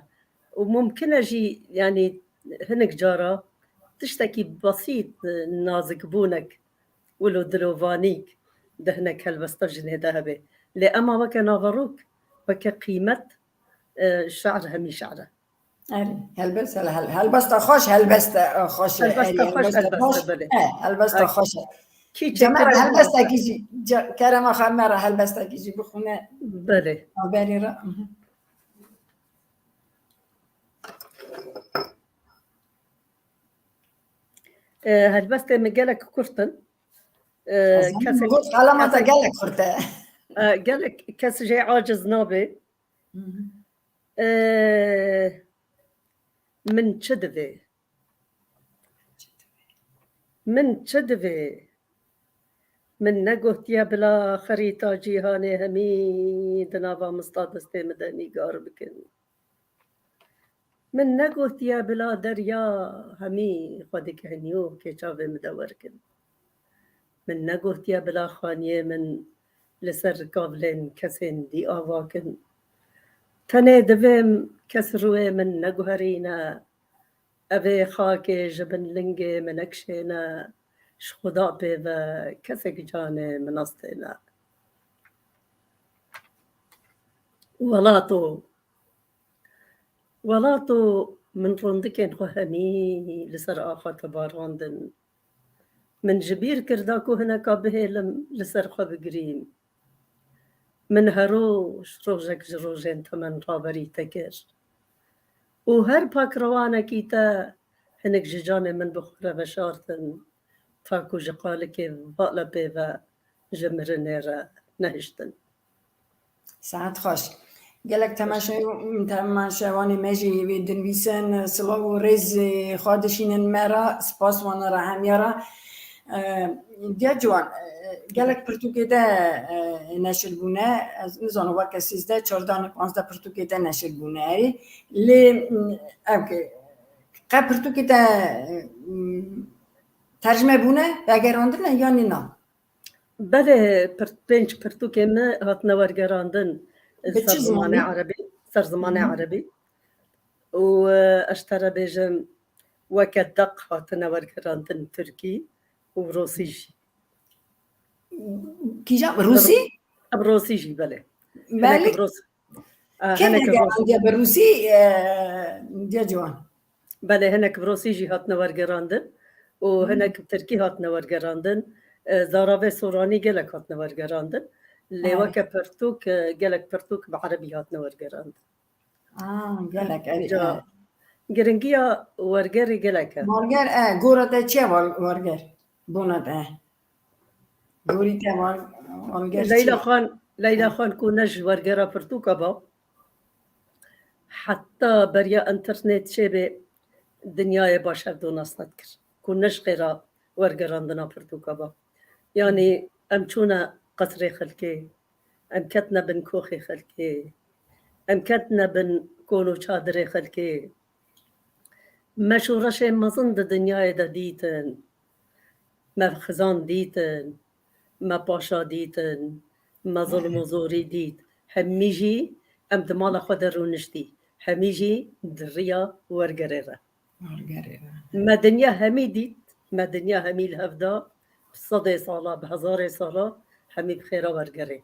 Û mumkin e jî, yanî hinek cara tiştekî besît, e, nazikbûnek, wilo dilovanîk di hinek helbesta jinê de hebe. Lê ema weke naverok, weke qîmet, e, şe'r hemî şe'r e. Erê, helbest, hel-, hel-, helbesta xweş, helbesta, e, xweş e. Helbesta Erê, xweş, helbesta helbesta, xweş. Belê. He, helbesta xweş e. Kî Cemera çêkirî helbestekî jî, ce-, kerema xwe mera helbestekî jî bixwîne. Belê. Berê re. Mhm. E, helbestê min gelek kurt in. E, kesek, got, kalama te kesek, gelek kurt e. E, gelek kes jê aciz nabe. Hı hı. E, min çi divê? Min çi divê? Min negotiye bila xerîta cîhanê hemî di nava mista destê min de nîgar bikin. Min negotiye bila derya hemî xwe dikehniyo kê çavê min de werkin. Min negotiye bila xaniyê min li ser rikavlên kesên dî ava kin. Tenê divêm kes rûyê min neguherîne. Evê xakê ji bin lingê min nekişêne. Ji Xuda pê ve kesek canê min nestêne. Welato. Welato, min rindikên xwe hemî li ser axa te barandin. Min ji bîr kir da ku hineka bihêlim li ser xwe bigirîm. Min her roj rojek ji rojên temen raberî te kir. Û her pakrewanekî te hinek ji canê min bi xwe re veşartin, ta ku ji qalikê valepê ve ji mirinê re nehiştin. Saet xweş. Gelek temaşe-, temaşevanê me jî wê dinivîsin, silav û rêzê xwe dişînin me re. Spas wana re hemiya re. E, Diya Ciwan, e, gelek pirtûkê de, e, neşir bûne. Ez nizanim weke sîzdeh, çardeh, panzdeh pirtûkê de neşir bûne. Erê. Lê, m, ev ke, qe pirtûkê de, m, tercime bûne, vegerandine yanî na? Belê, pir-, pênc pirtûkê me hatine wergerandin. Bi çi zimanê? Ser zimanê erebî, ser zimanê erebî. Û, e, ez ji te re bêjim, weke deq hatine wergerandin tirkî û rûsî jî. Kîjan? Rûsî? Ev rûsî jî, belê. Belê. Hinek bi rûs-, e, kê hinek bi rûs-, wergerandiye bi rûsî, e, Diya Ciwan? Belê, hinek bi rûsî jî hatine wergerandin û, hmm, hinek bi tirkî hatine wergerandin. E, Zaravê Soranî gelek hatine wergerandin. Lê, erê, weke pirtûk, e, gelek pirtûk bi erebî hatine wergerandin. A, gelek, erê, ca, erê. Giringiya wergerê gelek e. Werger, e, gora te çi ye wer-, werger? Bona te. Gorî te wer-, werger çi ye? Leyla Xan, Leyla Xan ku ne ji wergera pirtûka ba, heta beriya înternet çêbe dinyayê baş hevdo nas nedikir. Ku ne ji xêra wergerandina pirtûka ba. Yanî em çûne qesrê xelkê, em ketine bin koxê xelkê, em ketine bin kon û çadirê xelkê. Me şoreşên mezin di dinyayê de dîtin. Me xizan dîtin, me paşa dîtin, me zilm û zorî dît. Hemî jî em di mala xwe de rûniştî. Hemî jî di riya wergerê re. Wergerê re. Me dinya hemî dît, me dinya hemî li hev da, bi sedê sala, bi hezarê sala, hemî bi xêra wergerê.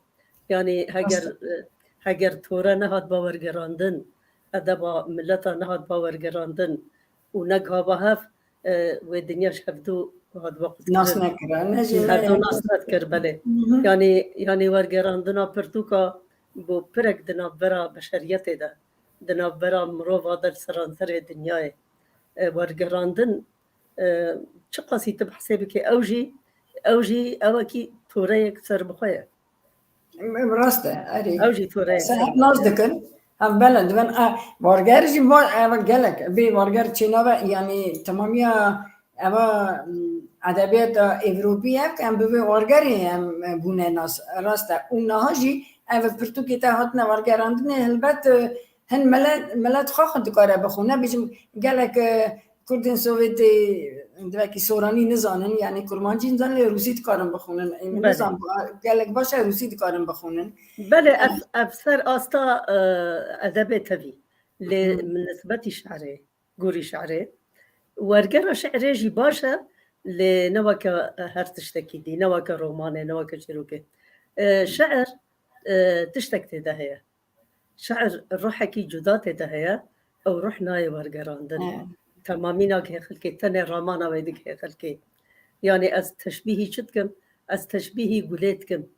Yanî heger, rast e, heger tore nehat ba wergerandin, edeba mileta nehat ba wergerandin û negiha ba hev, e, wê dinya ji hevdû hatibû qutkirin. Nas nekira, ne jî ji hevdû nas nedikir, belê. Hı hı. Yanî, yanî wergerandina pirtûka bû pirek di navbera beşeriyetê de, di navbera mirova de li seranserê dinyayê. E, wergerandin, e, çiqasî tu bi hesê bikê, ew jî, ew jî ewekî toreyek serbixwe ye. Rast e, erê. Ew jî tore. Ser hev nas dikin. Hev belê dibin. A, warger jî va-, ev gelek. Bê warger çênabe, yanî temamiya eva, m, edebiyata Ewropî ev ke em bi vê wargerê em, e, bûne nas. Rast e. Û niha jî Ev pirtûkê te hatine wergerandinê, helbet, e, hin milet, milet xwe xwe dikare bixwîne. Bêjim, gelek, e, Kurdên Sovyetê divekî soranî nizanin, yanî kurmancî nizanin, lê rûsî dikarin bixwînin. Ê, min Belê. nizan, gelek baş e rûsî dikarin bixwînin. Belê, Em, ev, ev ser asta, e, edebê tevî. Lê Hı. min nisbetî şerê. Gorî şerê. Wergera şerê jî baş e, lê ne weke her tiştekî dî, ne weke romanê, ne weke çîrokê. E, şer, e, tiştek tê de heye. Şer ruhekî cuda tê de heye, ew ruh nayê wergerandin. Evet. Temamîna gihê xelkê, tenê ramana wê digihê xelkê. Yanî ez teşbîhî çi dikim? Ez teşbîhî gulê dikim.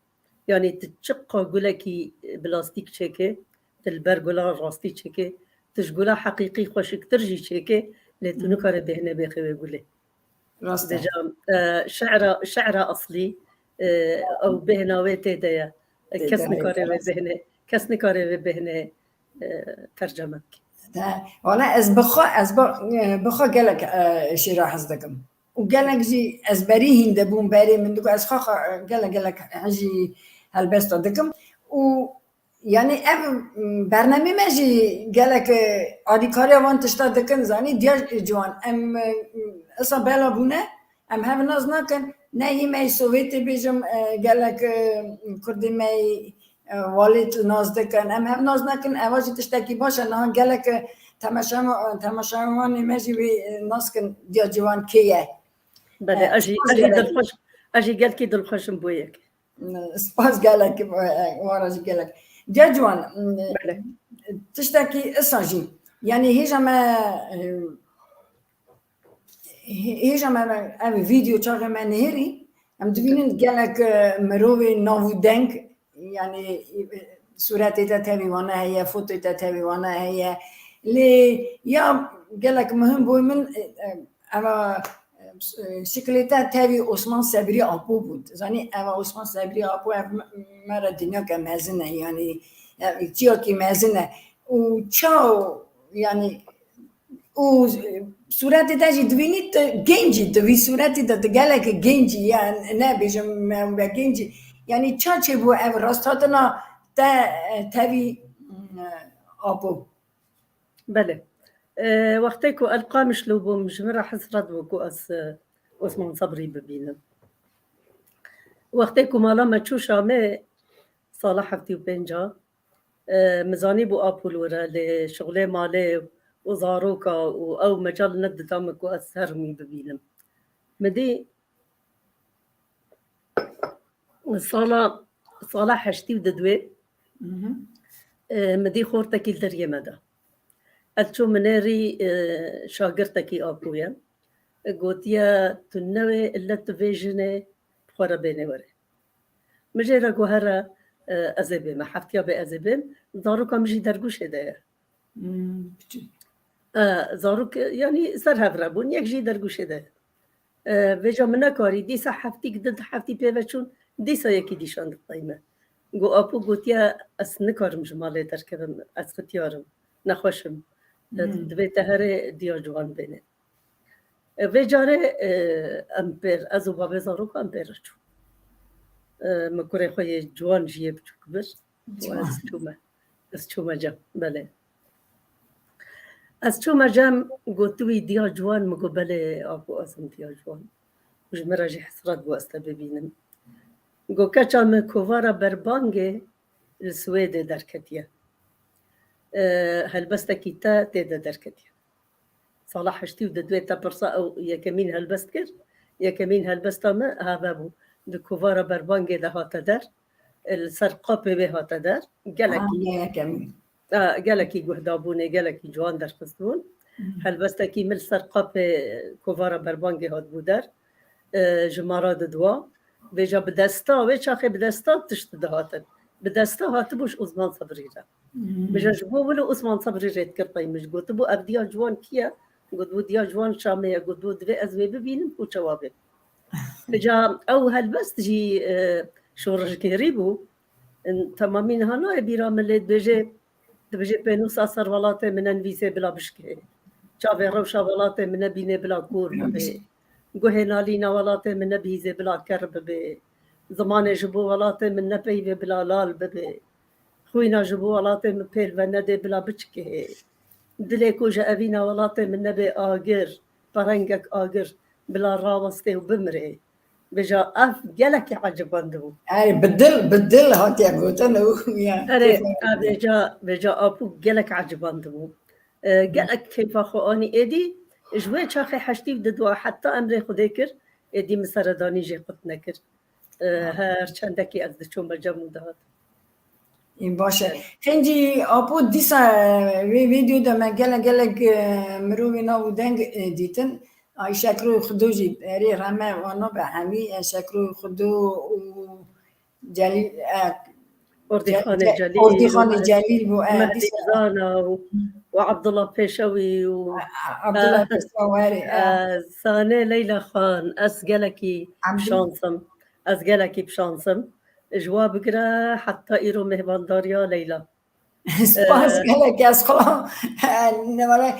Yanî tu çiqa gulekî bi lastîk çêkê, tu li ber gula rastî çêkê, tu ji gula heqîqî xweşiktir jî çêkê, lê tu Hı. nikarê bêhne bêxê wê gulê. Rast e. Dêja, e, şe'ra, şe'ra aslî, e, ew bêhna wê tê de ye. E, Tê kes de ye, nikare wê rast. bêhne, kes nikare wê bêhne, e, terceme bike. Te, wala ez bi xwe, ez bi, e, bi xwe gelek, e, şîra hez dikim. Û gelek jî ezberî hîn de bûn berê min digot, ez xwe xwe gelek, gelek jî helbesta dikim. Û yanî ev, m, bernamê me jî gelek, e, alîkariya van tişta dikin, zanî, diya ciwan. Em, e, esa bela bûne, em hev nas nakin. Ne yî me yî Sovyetê bêjim, e, gelek, e, Kurdê me yî, e, Walêt nas dikin. Em hev nas nakin, eva jî tiştekî baş e. Niha gelek, e, temaşe-, temaşevanê me jî wê, e, nas kin diya ciwan kê ye. Belê, E, ez jî, spas ez jî gelekî. dilxweş, ez jî gelkî dilxweş im bo yekê. Spas gelek, e, wara jî gelek. Diya ciwan, Belê. tiştekî isa jî. Yanî hêja me, e, hê-, hêja me, me ev vîdeo çaxê me nihêrî, em dibînin gelek, e, mirovê nav û deng, yanî, e, sûretê te tevî wana heye, fotoyê te tevî wana heye. Lê ya gelek muhim bû min, e, e, eva, e, şiklê te tevî Osman Sebrî Apo bû. Zanî, eva Osman Sebrî Apo ev me, me re dinyake mezin e, yanî, e, çiyakî mezin e. Û çaw, yanî, û, e, sûretê te jî dibînî tu gencî, tu vî sûretî de tu gelekî gencî, ya nebêjim me, me gencî. Yanî ça çêbû ev rasthatina te, e, tevî, e, Apo? Belê. E, wextê ku El Qamişlo bûm, ji min re hesret bû ku ez, e, Osman Sebrî bibînim. Wextê ku mala me çû Şamê, sala heftê û pênc a, e, min zanîbû Apo li wir e, lê şixulê malê û zaroka û ew mecal nedida min ku ez herim wî bibînim. Min dî sala, sala heştî û didwê, Mhm. e, min dî xortekî li deriyê me de. Ez çûm min nêrî, e, şagirtekî Apo ye. E, gotiye, tu newê ille tu vê jinê bi xwe re bênê were. Min jê re got, here, e, ez ê bêm, heftiya bê ez ê bêm. Zaroka min jî dergûşê de ye. Hmm, piçûk. E, zarok, e, yanî ser hev re bûn, yek jî dergûşê de. E, vêca min nekarî, dîsa heftîk di heftî pê ve çûn, dîsa yekî dî şand bi me. Got, Apo gotiye, ez nikarim ji malê derkevim, ez xitiyar im, nexweş im. E, Hmm. Divê te herê diya ciwan bêne. E, vê carê, e, em pêr, ez û bavê zaroka em pêr çûn. E, min kurê xwe yê ciwan jî yê biçûk bir. Û ez çûme. Ez çûme cem, belê. Ez çûme cem, got, tu wî diya ciwan? Min got, belê, Apo, ez im diya ciwan. Ji min re jî hesret bû ez te bibînim. Got, keça min kovara berbangê li Swêdê derketiye. E, helbestekî te tê de derketiye. Sala heştî û didwê te pirsa ew yekemîn helbest kir. Yekemîn helbesta me heve bû. Di kovara berbangê de hate der. Li ser qapê wê hate der. Gelekî, Ha, yekemîn. Ha, gelekî guhdabûnê, gelekî ciwan derxistibûn. Hmm. Helbestekî min li ser qapê kovara berbangê hatibû der. E, ji mara didwa. Vêca bi desta, wê çaxê bi desta tişt dihatin. Bi desta hatibû ji Osman Sebrî re. Hmm. Vêca ji bo wilo Osman Sebrî rê dikir pey min. Ji gotibû, ev diya ciwan kî ye? Gotibû, diya ciwan Şamê ye. Gotibû, divê ez wê bibînim ku çawa bê. Vêca ew helbest jî, e, şoreşgerî bû. Temamî niha nayê bîra min, lê dibêje, dibêje, pênûsa ser welatê min nenivîsê bila bişkê. Çavê rewşa welatê min nebînê bila kûr bibê. Guhê nalîna welatê min nebihîzê bila ker bibê. Zimanê ji bo welatê min nepeyivê bila lal bibê. Xwîna ji bo welatê min pêl venedê bila biçikihê. Dilê ku ji evîna welatê min nebê agir, perengek agir, bila rawestê û bimirê. Vêca ev gelekî ecibandibû. Erê, bi dil, bi dil hatiye gotin û ya. Erê, vêca, vêca apû gelek ecibandibû. E, gelek keyfa xwe anî êdî, ji wê çaxê heştî û du dua heta emrê Xwedê kir, êdî min seredanî jê qut nekir. E, her çendekî ez diçûm be cem û dihat. Ê, baş e. Xêncî Apo, dîsa, e, wê vîdeo de me gelek, gelek, e, mirovê nav û deng, e, dîtin. Ay Şekroyê Xudo jî erê rehme wana be hemî, e, Şekroyê Xudo û Celîl, e, Ordîxanê Ce-, Ce-, Celîl, Ordîxanê Celîl bû, e, Mehdî dîsa Zana û, û Abdullah Pêşewî û, Abdullah e, Pêşewî, e. E, Sane Leyla Xan, ez gelekî Abdul- şans im. Ez gelekî bi şans im. Ji wa bigire heta îro mêvandariya Leyla. Spas, e, gelek ez xwe, e, ne were,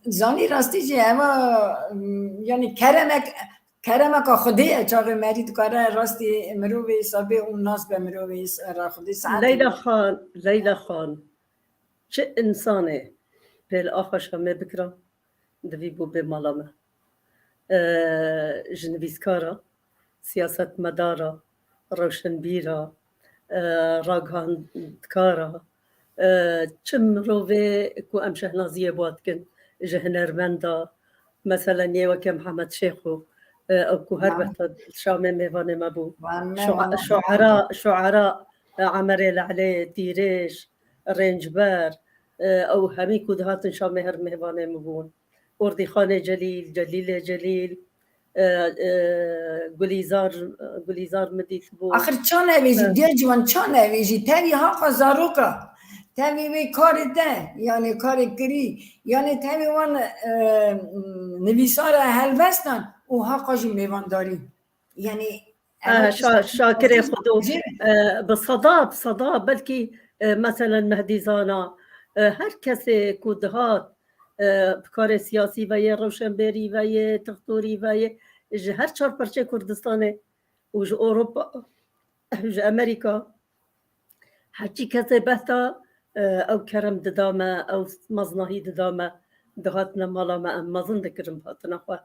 zanî rastî jî ema, m, yanî keremek, keremeka Xwedê ye, çaxê merî dikare rastî mirovê îsa bê û nas be mirovê îsa re Xwedê saetê Leyla be. Xan, Leyla Xan, çi însanê pêl axa Şamê bikira, divî bû bê mala me. E, ji nivîskara, siyasetmedara, rewşenbîra, e, ragihandkara, e, çi mirovê ku em şehnaziyê bi wa dikin, ji hunermenda, meselen yê weke Mihemed Şêxo, e, ew ku her, naam, behsa Şamê mêvanê me bû. Wan me, şua-, wan me. Şuera, şuera, e, Emerê Le'lê, Tîrêj, Rêncber, e, ew hemî ku dihatin Şamê her mêvanê min bûn. Ordîxanê Celîl, Celîlê Celîl, e, e, Gulîzar, Gulîzar min dîtibû. Axir ça nevêjî, e, diya ciwan ça nevêjî, tevî haqa zaroka, tevî wê karê te, yanî karê kirî, yanî tevî wan, e, nivîsara helbestan û haqa jî mêvandarî. Yanî, e, ev şa-, şakirê Xwedê, e, bi seda, bi seda, belkî, e, meselen Mehdî Zana, e, her kesê ku dihat, e, bi karê siyasî ve yê, rewşenbêrî ve yê, textorî ve yê, ji her çar perçê Kurdistanê û ji Ewropa, ji Amerîka, heçî kesê behta, e, ew kerem dida me, ew mezinahî dida me, dihatine mala me, em mezin dikirin bi hatina xwe.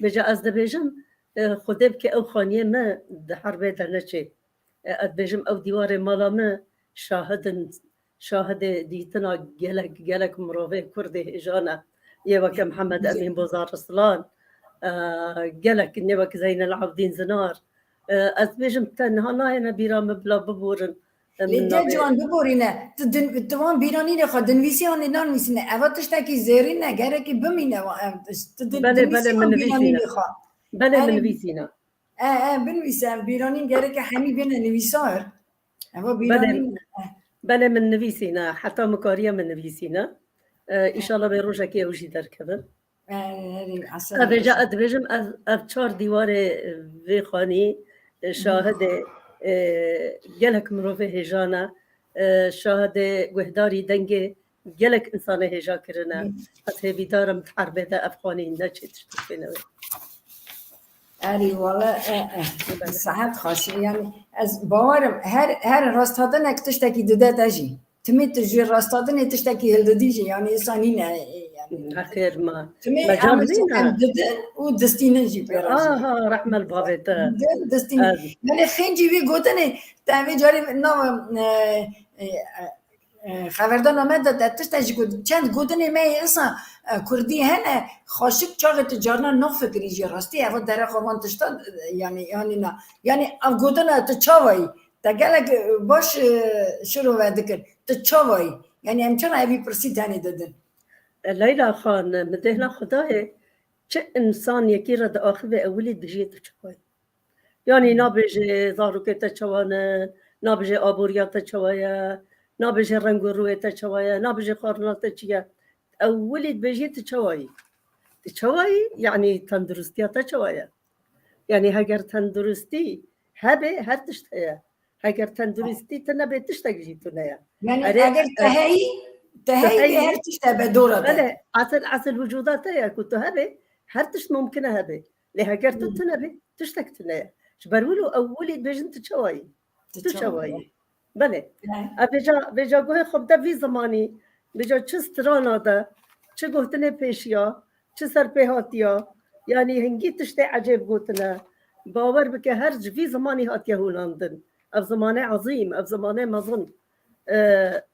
Vêca ez dibêjim, e, Xwedê bike ew xaniyê me di herbê de neçê. E, ez dibêjim ew dîwarê mala me şahid in, şahidê dîtina gelek, gelek mirovê Kurdê hêja ne. Yê weke Mihemed Emîn Bozar Rislan, e, gelek, nê wek Zeynel Abidîn Zinar. E, ez dibêjim tenha nayêne bîra min bila biborin. E, lê min te nabê. Ciwan biborîne, tu din-, tu wan bîranînê xwe dinivîsî an ê nanivîsîne. Eva tiştekî zêrîn e, gerekî bimîne wa-, ev tişt. Tu din-, belê, dinivîsî belê, an min nivîsîne. Bîranînê xwe. Belê, min nivîsîne. E, e, binivîse, ev bîranîn gereke hemî bêne nivîsar. Eva, belê, bîranîn, e. Belê, min nivîsîne. Heta min kariye min nivîsîne. E, e, înşallah bê rojekê ew jî derkevin. E, erê, esa, e, vêca esa. Ez dibêjim, ev, ev çar dîwarê vê xanî, e, şahidê, e, gelek mirovê hêja ne, e, şahidê guhdarî dengê gelek însanê hêja kirine. Hı. Ez hêvîdar im di herbê de ev xanî neçê tiştê pê newê. Erê, wele, e, e, saet xweş e. Yanî, ez bawer im, her, her rasthatenek tiştekî dide te jî. Timî tu ji rasthatinê tiştekî hildidî jî, yanî, îsa nîne, e, yanî. Nexêr ma. Timî mecaz em, nîne, em didin û distînin jî pê re jî. Aha, rehme li bavê te. Didin, distînin. Ez. Belê xêncî wî gotinê, te vê carê nav, e, e, e, e, xeverdana me de te tiştek jî got, çend gotinê me yê insan, e, kurdî hene, xweşik çaxê tu carna nafikirî jî rastî, eva derexa van tiştan, e, yanî, yanî na. Yanî ev gotina tu çawa yî? Te gelek, e, baş, e, şirove dikir. Tu çawa yî? Yanî em çawa evî pirsî tenê didin? E, Leyla Xan, min dêhna xwe dayê, çi însan yekî re diaxivê ewilî dibêjê tu çawa yî? Yanî, hmm, nabêjê zarokê te çawa ne, nabêjê aboriya te çawa ye, nabêjê reng û rûyê te çawa ye, nabêjê xwarina te çi ye. Ewilî dibêjî tu çawa yî. Tu çawa yî, yanî tenduristiya te çawa ye. Yanî heger tenduristî hebe, her tişt heye. Heger tenduristî tu nebe, tiştek jî tu neye. Yanî, erê, eger te, e, heyî, te tu heyî, heyî, her tişt hebe dora te. Belê, esil, esil wicûda te ye ku tu hebe, her tişt mumkin e hebe. Lê heger tu, hmm, tu nebe, tiştek tu neye. Ji ber wilo ewilî dibêjin tu çawa yî? Tu çawa yî? Belê. Ev vêca, vêca guhê xwe bide vî zimanî, vêca çi strana de, çi gotinê pêşiya, çi serpêhatiya, yanî hingî tiştê ecêb gotine. Bawer bike her ji vî zimanî hatiye hûnandin. Ev zimanê ezîm, ev zimanê mezin. E,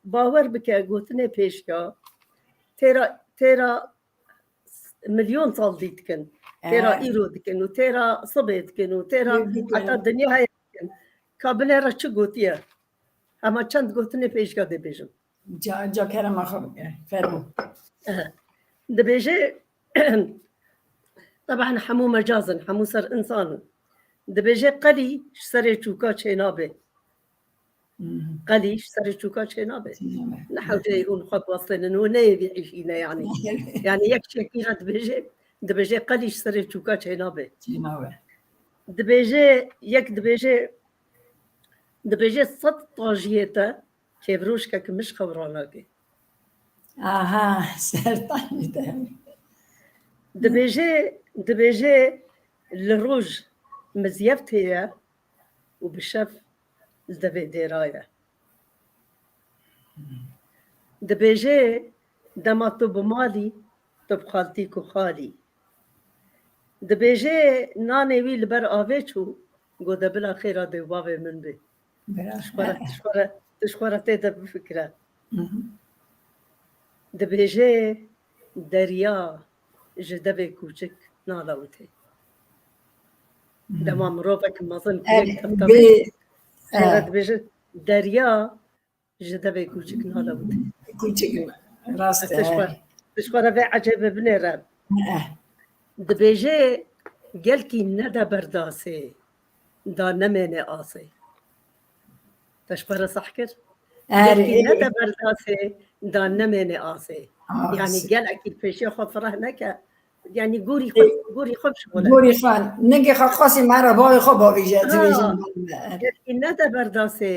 bawer bike gotinê pêşiya. Têra, têra milyon sal dî dikin. Têra Eh. îro dikin û têra sibê dikin û têra Ê, dikin. heta dinya heye dikin. Ka binêre çi gotiye? Hema çend gotinê pêşiya dê bêjim. Ca, ca kerema xwe bike. Fermo. Eh. Dibêje, teban hemû mecaz in, hemû ser însan in. Dibêje qelî ji serê çûka çênabe. Hmm. Qelî ji serê çûka çênabe. Çênabe. Ne hewce hûn xwe biwestênin û neyê vî îşî ne yanî. Yanî yek çekî re dibêje, dibêje qelî ji serê çûka çênabe. Çênabe. Dibêje, yek dibêje, dibêje sed tajiyê te kêvrojkek mij xew ranake. Aha, sertan ji te. Dibêje, dibêje li roj mizyev tê ye û bi şev li devê dêra ye. Dibêje dema tu bi malî, tu bi xaltîk û xalî. Dibêje nanê wî li ber avê çû, go de bila xêra dê û bavê min bê. Bira. Ji xwe re, ji xwe re, tu ji xwe re tê de bifikire. Mhm. Dibêje derya ji devê kûçik nalewite. Mhm. Dema mirovek mezin Eh, kurek tevtevê bê, jê re eh. dibêje derya ji devê kûçik nalewite. Kûçik, rast e. Tu ji xwe, tu ji xwe re vê ecêbe binêre. Eh. Dibêje gelkî nede berdasê, da nemêne asê. Te ji xwe re seh kir? Erê, Gelkî erê. nede berdasê, da nemêne asê. Asê. Yanî gelekî pêşiya xwe fireh neke. Yanî gorî xwe, Ê, gorî xwe bişixule. Gorî xwe, ningê xwe qasî me re bavê xwe bavêje, Ha, dibêjin. Gelkî nede berdasê,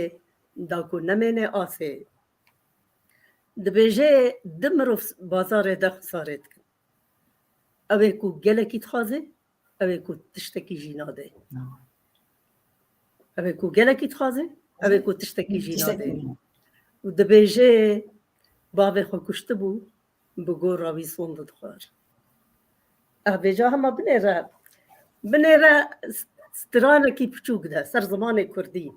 da ku nemêne asê. Dibêje du mirov bazarê de xisarê dikin. Ew ê ku gelekî dixwaze, ew ê ku tiştekî jî nade. Ew ê ku gelekî dixwaze, ew ê ku tiştekî jî nade. Tiştekî nade. Û dibêje bavê xwe kuştibû, bi gora wî sond dixwar. Ev vêca hema binêre, binêre s-, stranekî piçûk de ser zimanê kurdî.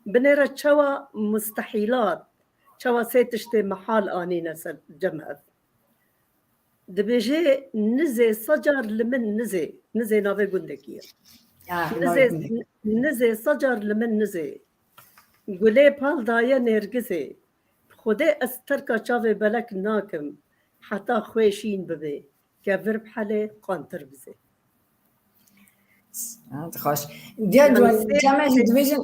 Binêre çawa mustehîlat, çawa sê tiştê mehal anîne ser cem hev. Dibêje nizê secar li min nizê, nizê navê gundekî ye. Ah, nizê, nizê secar li min nizê. Gulê pal daye nêrgizê. Bi Xwedê ez terka çavê belek nakim, heta xwê şîn bibe, kevir bihelê, qantir bizê. Ha, xweş. Diya ciwan, cem jî dibêjin,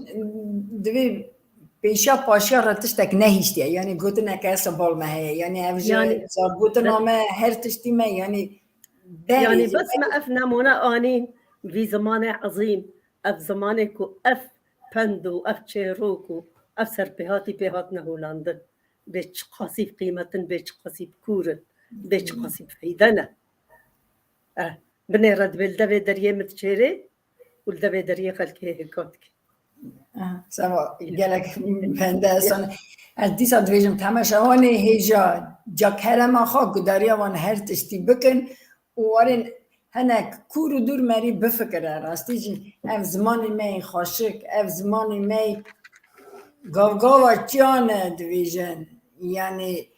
divê pêşiya paşiya re tiştek nehiştiye. Yanî gotineke esa bal me heye. Yanî ev ji zargotina me her tiştî me, yanî berê Yanî jî bes me ev nemûne anîn vî zimanê ezîm, ev zimanê ku ev pend û ev çêrok û ev serpêhatî pê hatine hûnandin. Bê çiqasî qîmet in, bê çiqasî kûr in, bê çiqasî feyde ne. Eh, binêre dibê li devê deriyê min diçêrê û li devê deriyê xelkê hêka dike. Ah, sema gelek bende son. Ez dîsa dibêjim, temeşevanê hêja ca kerema xwe guhdariya wan her tiştî bikin û warên hinek kûr û dûr merî bifikire. Rastî jî ev zimanê me yê xweşik, ev zimanê me yê gavgava çiyan e dibêjin. Yanî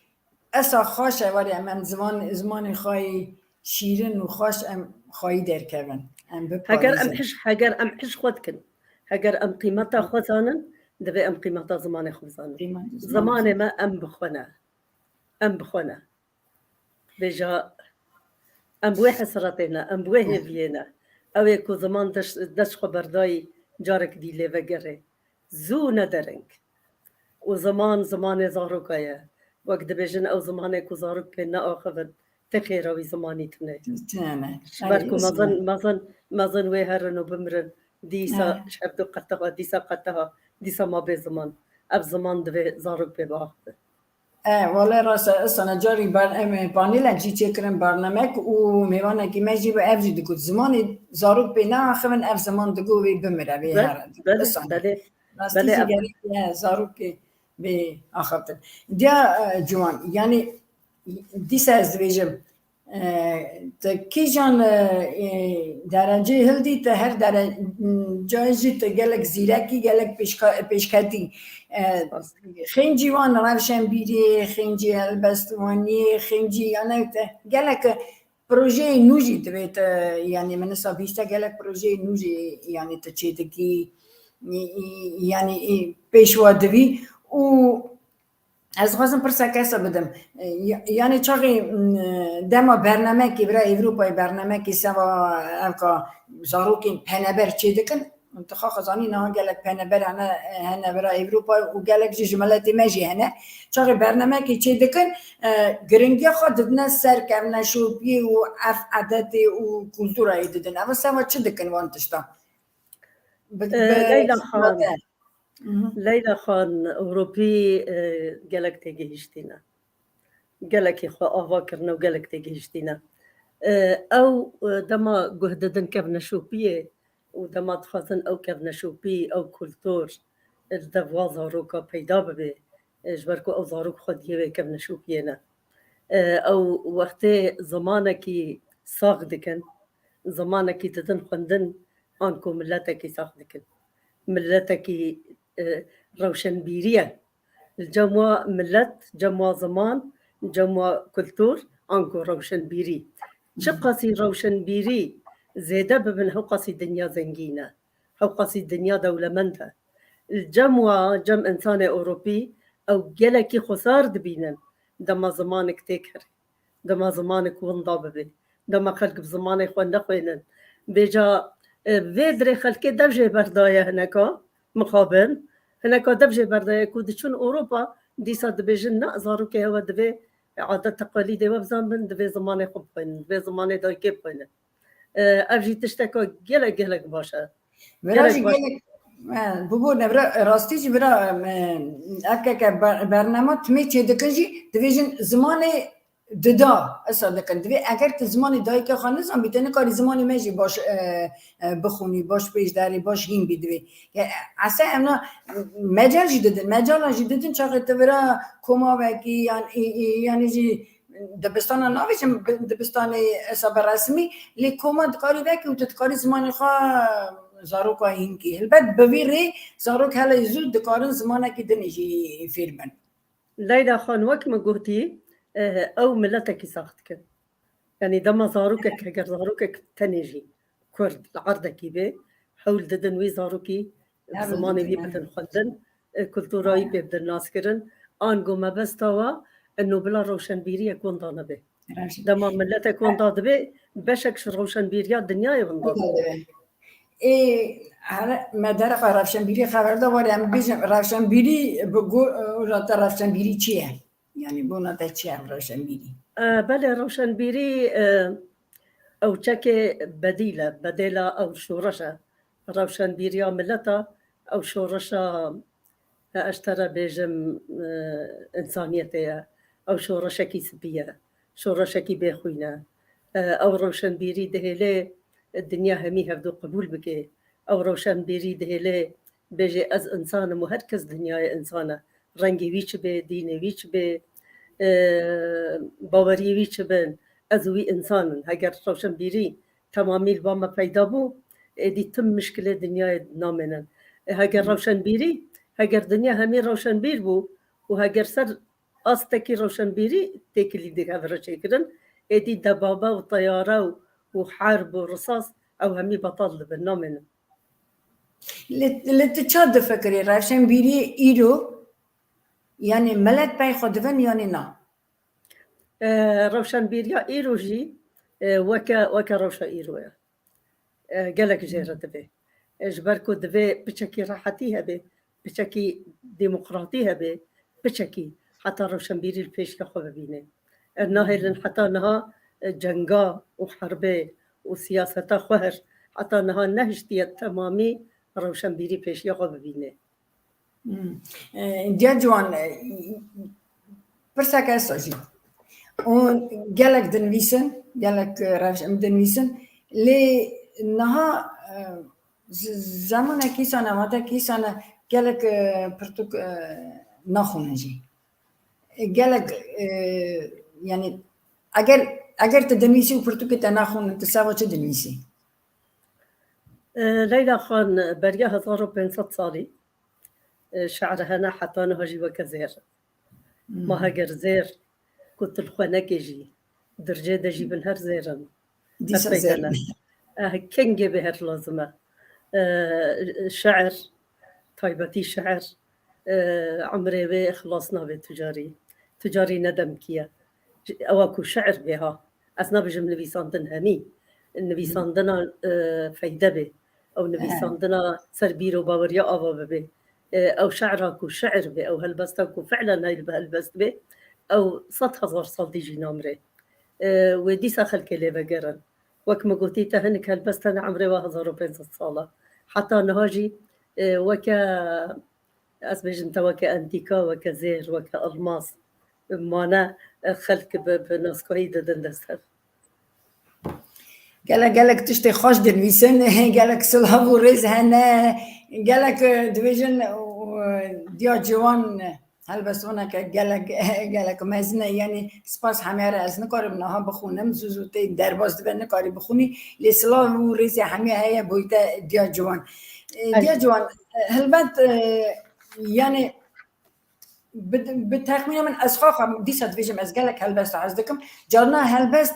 esa xweş e, warê em, em ziman, zimanê xwe yê şîrin û xweş em xweyî derkevin. Em biparêzin. Heger em hiş, heger em hiş xwe dikin, heger em qîmeta xwe zanin, divê em qîmeta zimanê xwe bizanin. Qîmeta zimanê Zimanê me em bi xwe ne. Em bi xwe ne. Vêca em bi wê hesretê ne, em bi wê hêviyê ne. Ew ê ku ziman dest, dest xwe berdayî carek dî lê vegerê. Zû ne dereng. Û ziman, zimanê zaroka ye. Wek dibêjin, ew zimanê ku zarok pê neaxivin, ti xêra wî zimanî tune. Tune. Ji ber ku mezin, mezin, mezin wê herin û bimirin. Dîsa ji hevdu qeteha, dîsa qeteha, dîsa ma bê ziman. Ev ziman divê zarok pê biaxivin. E, wele rast e, Isana carî ber-, em, e, panelek jî çêkirin bernamek û mêvanekî me jî bi ev jî digot, zimanê zarok pê neaxivin, ev ziman digo wê bimire, wê Be-, here. belê, Isana. belê. Rastî jî gerek e zarokê bê axaftin. Diya, e, ciwan, yanî dîsa ez dibêjim, e, tu kîjan, e, e, dereceyê hildî, tu her dere-, cayê jî tu gelek zîrekî, gelek pêşka-, pêşketî. E, xêncî wan rewşenbîrî, xêncî helbestvaniyê, xêncî, yanî te gelek projeyê nû jî divê te, yanî min wisa bihîşte gelek projeyê nû jî, yanî tu çêdikî, yanî pêş wa divî û ez dixwazim pirseke wisa bidim. Ya-, yanî çaxê, m, dema bernamekî bira Ewropayê bernamekî seva evka zarokên peneber çêdikin, tu xwe zanî niha gelek peneber hene, hene bira Ewropayê û gelek jî ji miletê me jî hene. Çaxê bernamekî çêdikin, e, giringiya xwe didine ser kevneşopiyê û erf edetê û kulturayê didin. Ev seva çi dikin wan tiştan? Bi, E, bi Leyla Xan, xizmete. Mhm. Leyla Xan, Ewropî, e, gelek têgihiştî ne. Gelekî xwe ava kirine û gelek têgihiştî ne. E, ew, e, dema guh didin kevneşopiyê û dema dixwazin ew kevneşopî, ew kultur, e, li devwa zaroka peyda bibe, e, ji ber ku ew zarok xwediyê wê kevneşopiyê ne. E, ew wextê zimanekî sax dikin, zimanekî didin xwendin, anku miletekî sax dikin. Miletekî, e, rewşenbîrî ye. Li cem wa milet, cem wa ziman, cem wa kultur, anku rewşenbîrî. Çiqasî rewşenbîrî zêde bibin, hewqasî dinya zengîn e. Hewqasî dinya dewlemend e. Li cem wa, cem însanê Ewropî, ew gelekî xwesar dibînin. Dema zimanek têk herê. Dema zimanek winda bibe. Dema xelk bi zimanê xwe nexwênin. Vêca, e, vê dirê xelkê dev jê berdaye hineka, mixabin. Hineka dev jê berdaye ku diçûn Ewropa, dîsa dibêjin, na, zarokê hewe divê adet teqalîdê we bizanbin, divê zimanê xwe bixwînin, divê zimanê dayikê bixwînin. E, ev jî tişteka gelek, gelek baş e. Vira Gelek jî baş. gelek, e, bûbû nevra, rastî jî vira, e, ev keke ber-, bernama timê çêdikin jî dibêjin zimanê dida, esa dikin. Divê eger tu zimanê dayikê xwe nizanbî, tu nikarî zimanê me jî baş, e, e, bixwînî, baş pêş derî, baş hîn bî divê. Ya, esa em na mecal jî didin, mecala jî didin, çaxê tu vira koma vekî, yan, ê, ê, yanî jî dibistana navêjim, bi-, dibistanê esa bi resmî, lê koma dikarî vekî û tu dikarî zimanê xwe zaroka hînkî. Helbet bi vî rê zarok hele zû dikarin zimanekî dinê jî fêr bin. Leyla Xan, wek min gotî, eh, ew miletekî sax dikin. Yanî dema zarokek, heger zarokek tenê jî Kurd li erdekî be, hewl didin wî zarokî bi Hewl zimanê wî didin, bidin xwendin, e, kultura wî pê bidin naskirin. Ango mebesta wa, e, no bila rewşenbîriyek winda nebe. Rewşen- Dema miletek winda dibe, beşek ji rewşenbîriya dinyayê winda dibe. Ê, here me dereqa rewşenbîrî xeber da, were em bêjin rewşenbîrî bi go-, e, wira te rewşenbîrî çi ye? Yanî bona te çi ye ev rewşenbîrî? E, belê, rewşenbîrî, e, ew çekê bedîl e, bedêla ew şoreş e. Rewşenbîriya mileta ew şoreşa, e, ez te re bêjim, e, însaniyetê ye. Ew şoreşekî spî ye. Şoreşekî bêxwîn e. E, ew rewşenbîrî dihêlê dinya hemî hevdu qebûl bike. Ew rewşenbîrî dihêlê bêje, ez însan im û her kes dinyayê însan e. Rengê wî çi be, dînê wî çi be, e, baweriyê wî çi bin, ez û wî însan in. Heger rewşenbîrî temamî li ba me peyda bû, êdî tim mişkilê dinyayê namênin. E, heger rewşenbîrî, heger dinya hemî rewşenbîr bû û heger ser astekî rewşenbîrî têkilî dike vira çêkirin, êdî debabe û teyare û, û herb û risas ew hemî betal dibin, namênin. Lê, lê tu ça difikirî? Rewşenbîriyê îro, yanî milet pey xwe dibin yanî na? E, rewşenbîriya îro jî, e, weke, weke rewşa îro ye. E, gelek jê re divê. E, ji ber ku divê piçekî rehetî hebe, piçekî demokratî hebe, piçekî heta rewşenbîrî li pêşiya xwe bibîne. E, nahêlin heta niha, e, cenga û herbê û siyaseta xwehr heta niha nehiştiye temamî rewşenbîrî pêşiya xwe bibîne. Hmm. E, Diya Ciwan, e, pirseke ez jî. Û gelek dinivîsin, gelek, e, rewş em dinivîsin. Lê niha, e, z-, zemanekî îsane, watekî îsane, Gelek, e, pirtûk, e, naxwînin jî. E, gelek, e, yani eger, eger tu dinivîsî û pirtûkê te naxwînin, tu seba çi dinivîsî? E, Leyla Xan, beriya hezar û pênc sed salî, e, şi're hene heta niha jî weke zêr. Hmm. Ma heger zêr ku tu li xwe nekê jî, dircê de jî bin her zêr in. Dîsa Her zêr. Peydene. Eh, kengê bê her lazim e. Eh, şi'ir, taybetî şi'ir, eh, emrê wê xilas nabe tu carî. Tu carî ne demkî ye. Ewa ku şi'ir bê ha. Ez nabêjim nivîsandin hemî. Nivîsandina, eh, feyde bê. Ew He. nivîsandina ser bîr û baweriya ava bibe. E, ew şi'ra ku şi'ir be, ew helbesta ku fi'len heyl bi helbest be, ew sed hezar sal dî jî namre. E, wê dîsa xelkê lê vegerin. Wek min gotî te hinek helbest hene emrê wa hezar û pênc sed sal e. Heta niha jî, e, weke, ez bêjim te weke entîka, weke zêr, weke elmas mane, e, xelk bi, bi naskahî didin dest hev. Gelek, gelek tiştê xweş dinivîsin, gelek silav û rêz hene, gelek, e, dibêjin, e, diya ciwan helbestoneke gelek, gelek mezin e, yanî spas hemê re ez nikarim niha bixwînim, zû zû tê derbas dibe, nikarî bixwînî, lê silav û rêzê hemê heye, boyî te diya ciwan. E, Diya ciwan, e, helbet, e, yanî bi, bi texmîna min ez xwe xwe dîsa dibêjim, ez gelek helbesta hez dikim. Carna helbest,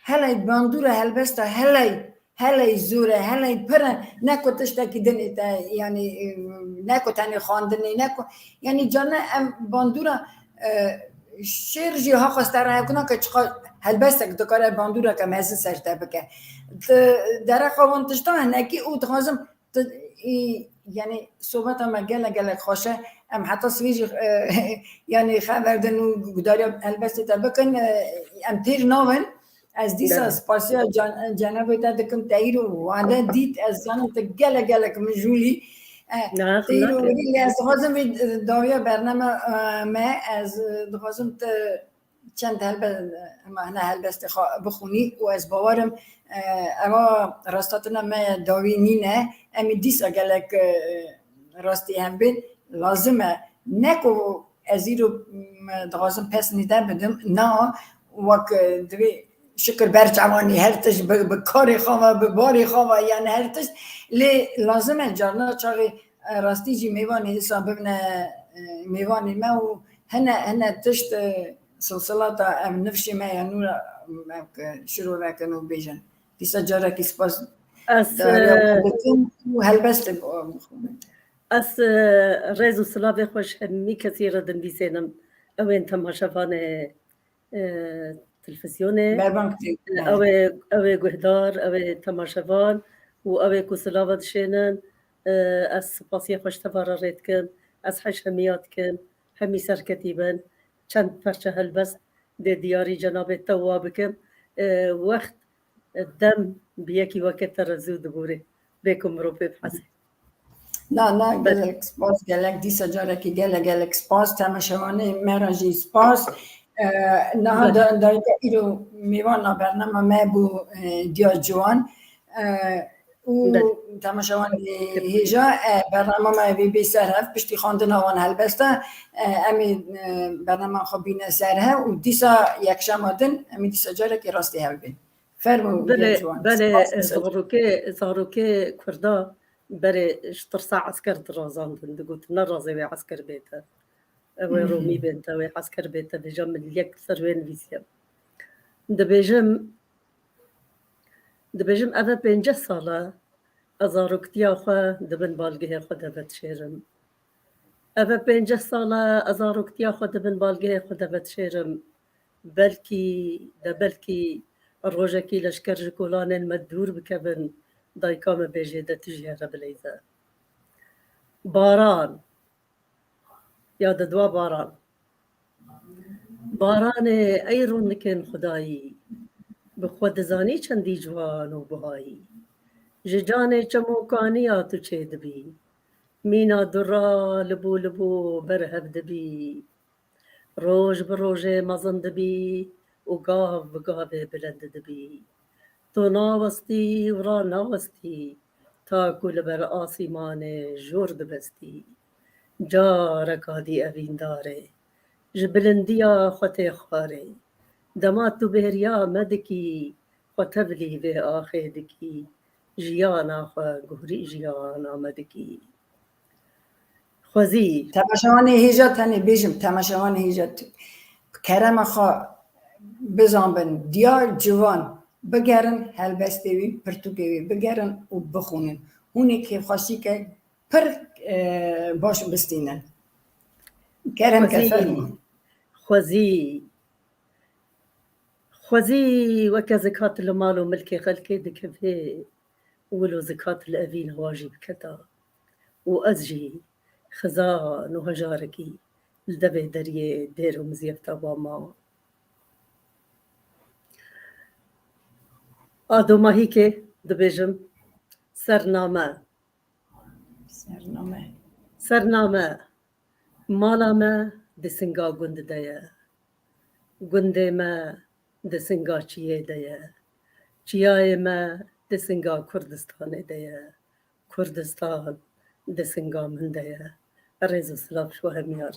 heley bandûra helbesta, heley, heley zor e, heley pir e, ne ku tiştekî din ê te, yanî, e, ne ku tenê xwendinê, ne ku, yanî carna em bandûra, e, şêr jî ha xweste rehekuna ke çiqa helbestek dikare bandûreke mezin ser te bike. Di dereqa wan tiştan hinekî û dixwazim Tu, î, yanî sohbeta me gelek gelek xweş e. Em heta sivî jî, e, yanî xeber din û guhdariya helbestê te bikin. E, em têr nabin. Ez dîsa Belê. spasiya can-, cenabê te dikim. Te îro wade dît. Ez zanim tu gelek gelek mijûl î. E, Ne, tu îro xulakê. Wî, lê ez dixwazim vê, e, dawiya bername, e, me, ez, e, dixwazim tu çend helbe-, hema hene helbestê xwe bixwînî û ez bawer im, e, eva rasthatina me dawî nîne. Em ê dîsa gelek, e, rastî hev bên. Lazim e. Ne ku ez îro, m, dixwazim pes nîde bidim. Na, wek, e, divê şikir ber çavanî her tişt bi, bi karê xwe ve, bi barê xwe ve, yani her tişt. Lê lazim e carna çaxê, e, rastî jî mêvanê dîsa bibine, e, mêvanê me û hene, hene tişt, e, silsilata em nifşê me ya nû re em ke şirove kin û bêjin. Dîsa carekî spas Ez, dariya e, xwe dikim û helbestê bi, ez, e, rêz û silavê xwe ji hemî kesî re dinivîsênim. Ew ên temaşevanê, e, televîzyonê, Berbank tê. e, ew ê, ew ê guhdar, ew ê temaşevan û ew ê ku silava dişênin. E, ez spasiya xwe ji te ve re rê dikim. Ez hej hemiya dikim. Hemî serketî bin. Çend perçe helbest dê diyarî cenabê te wa bikim. E, wext, e, dem bi yekî weke te re zû digore. Bê ku mirov pê biheze. Na, na, Be- gelek spas, gelek dîsa carekî gelek, gelek spas. Temaşevanê me re jî spas. E, niha Be- da-, dayika îro mêvana bernama me bû, e, Diya Ciwan. E, û Be- temaşevanê hêja, e, bernama me vê bê ser hev, piştî xwendina wan helbesta, e, em ê, e, bernama xwe bîne ser hev û dîsa yekşema din, em ê dîsa carekê rastî hev bên. Fermo, Belê, Diya Ciwan. belê, Spas, dîsa zarokê, zarokê Kurda berê ji tirsa esker dirazandin, digotin, "Ne razê wê esker bête. Ew ê Romî bête, wê esker bête." Vêca min yek ser wê nivîsiye. Dibêjim, dibêjim, eve pênceh sal e ez zaroktiya xwe di bin balgehê xwe de vedişêrim. Eve pênceh sal e ez zaroktiya xwe di bin balgehê xwe de vedişêrim. Belkî, de belkî rojekî leşker ji kolanên me dûr bikevin, dayika me bêjê de tu jî here bileyze. Baran. Ya didwa baran. Baranê ey rûnikên xwedayî, bi xwe dizanî çendî ciwan û buhayî. Ji canê çemokaniya tu çêdibî. Mîna dura libû libû ber hev dibî. Roj bi rojê mezin dibî û gav bi gavê bilind dibî. Tu nawestî û ranawestî, ta ku li ber asîmanê jor dibestî. Careka dî evîndarê, ji bilindiya xwe tê xwarê. Dema tu bêriya me dikî, xwe tevlî vê axê dikî, jiyana xwe guhrî jiyana me dikî. Xwezî. Temaşevanê hêja tenê bêjim, temaşevanê hêja tu-, kerema xwe bizanbin, diyar ciwan bigerin, helbestê wî, pirtûkê wî bigerin û bixwînin. Hûn ê kêfxweşîke pir, e, baş bistînin. Kerem ke, Xwezî. Fermo. Xwezî. Xwezî weke zikat li mal û milkê xelkê dikeve, wilo zikat li evîna wa jî biketa. Û ez jî xizan û hejarekî li devê deriyê dêr û mizyefta wa ma. A domahîkê dibêjim, sername. Sername. Sername. Mala me di singa gund de ye. Gundê me di singa çiyê de ye. Çiyayê me di singa Kurdistanê de ye. Kurdistan di singa min de ye. Rêz û silav ji we hemiyar.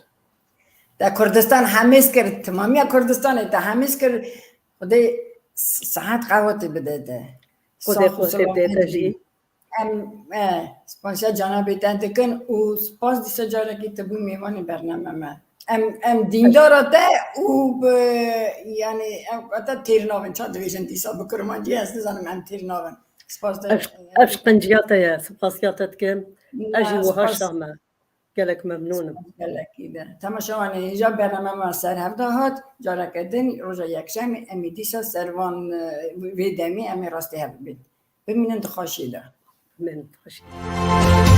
Te Kurdistan hemêz kir, timamiya Kurdistanê te hemêz kir. Xwedê s-, sihet qewetê bide te. Xwedê Sax û qewetê bide te selamet jî. Em, e, spasiya canabê te dikin û spas dîsa carekî tu bû mêvanê bername me. Em, em dîndara te û bi, yani, em, te têr navin, ça dibêjin dîsa bi kurmancî, ez nizanim, em têr navin. Spas de. Ev, ev ji qinciya te ye, spasiya te dikim. Ez jî wiha şa me. Gelek memnûn im. Gelekî de. Temaşevanê hêja bername me ser hevda hat. Careke din, roja yekşemê, em ê dîsa ser van, e, vê demê em ê rastî hev bibin. Bimînin di xweşiyê de. Bimînin di xweşiyê de.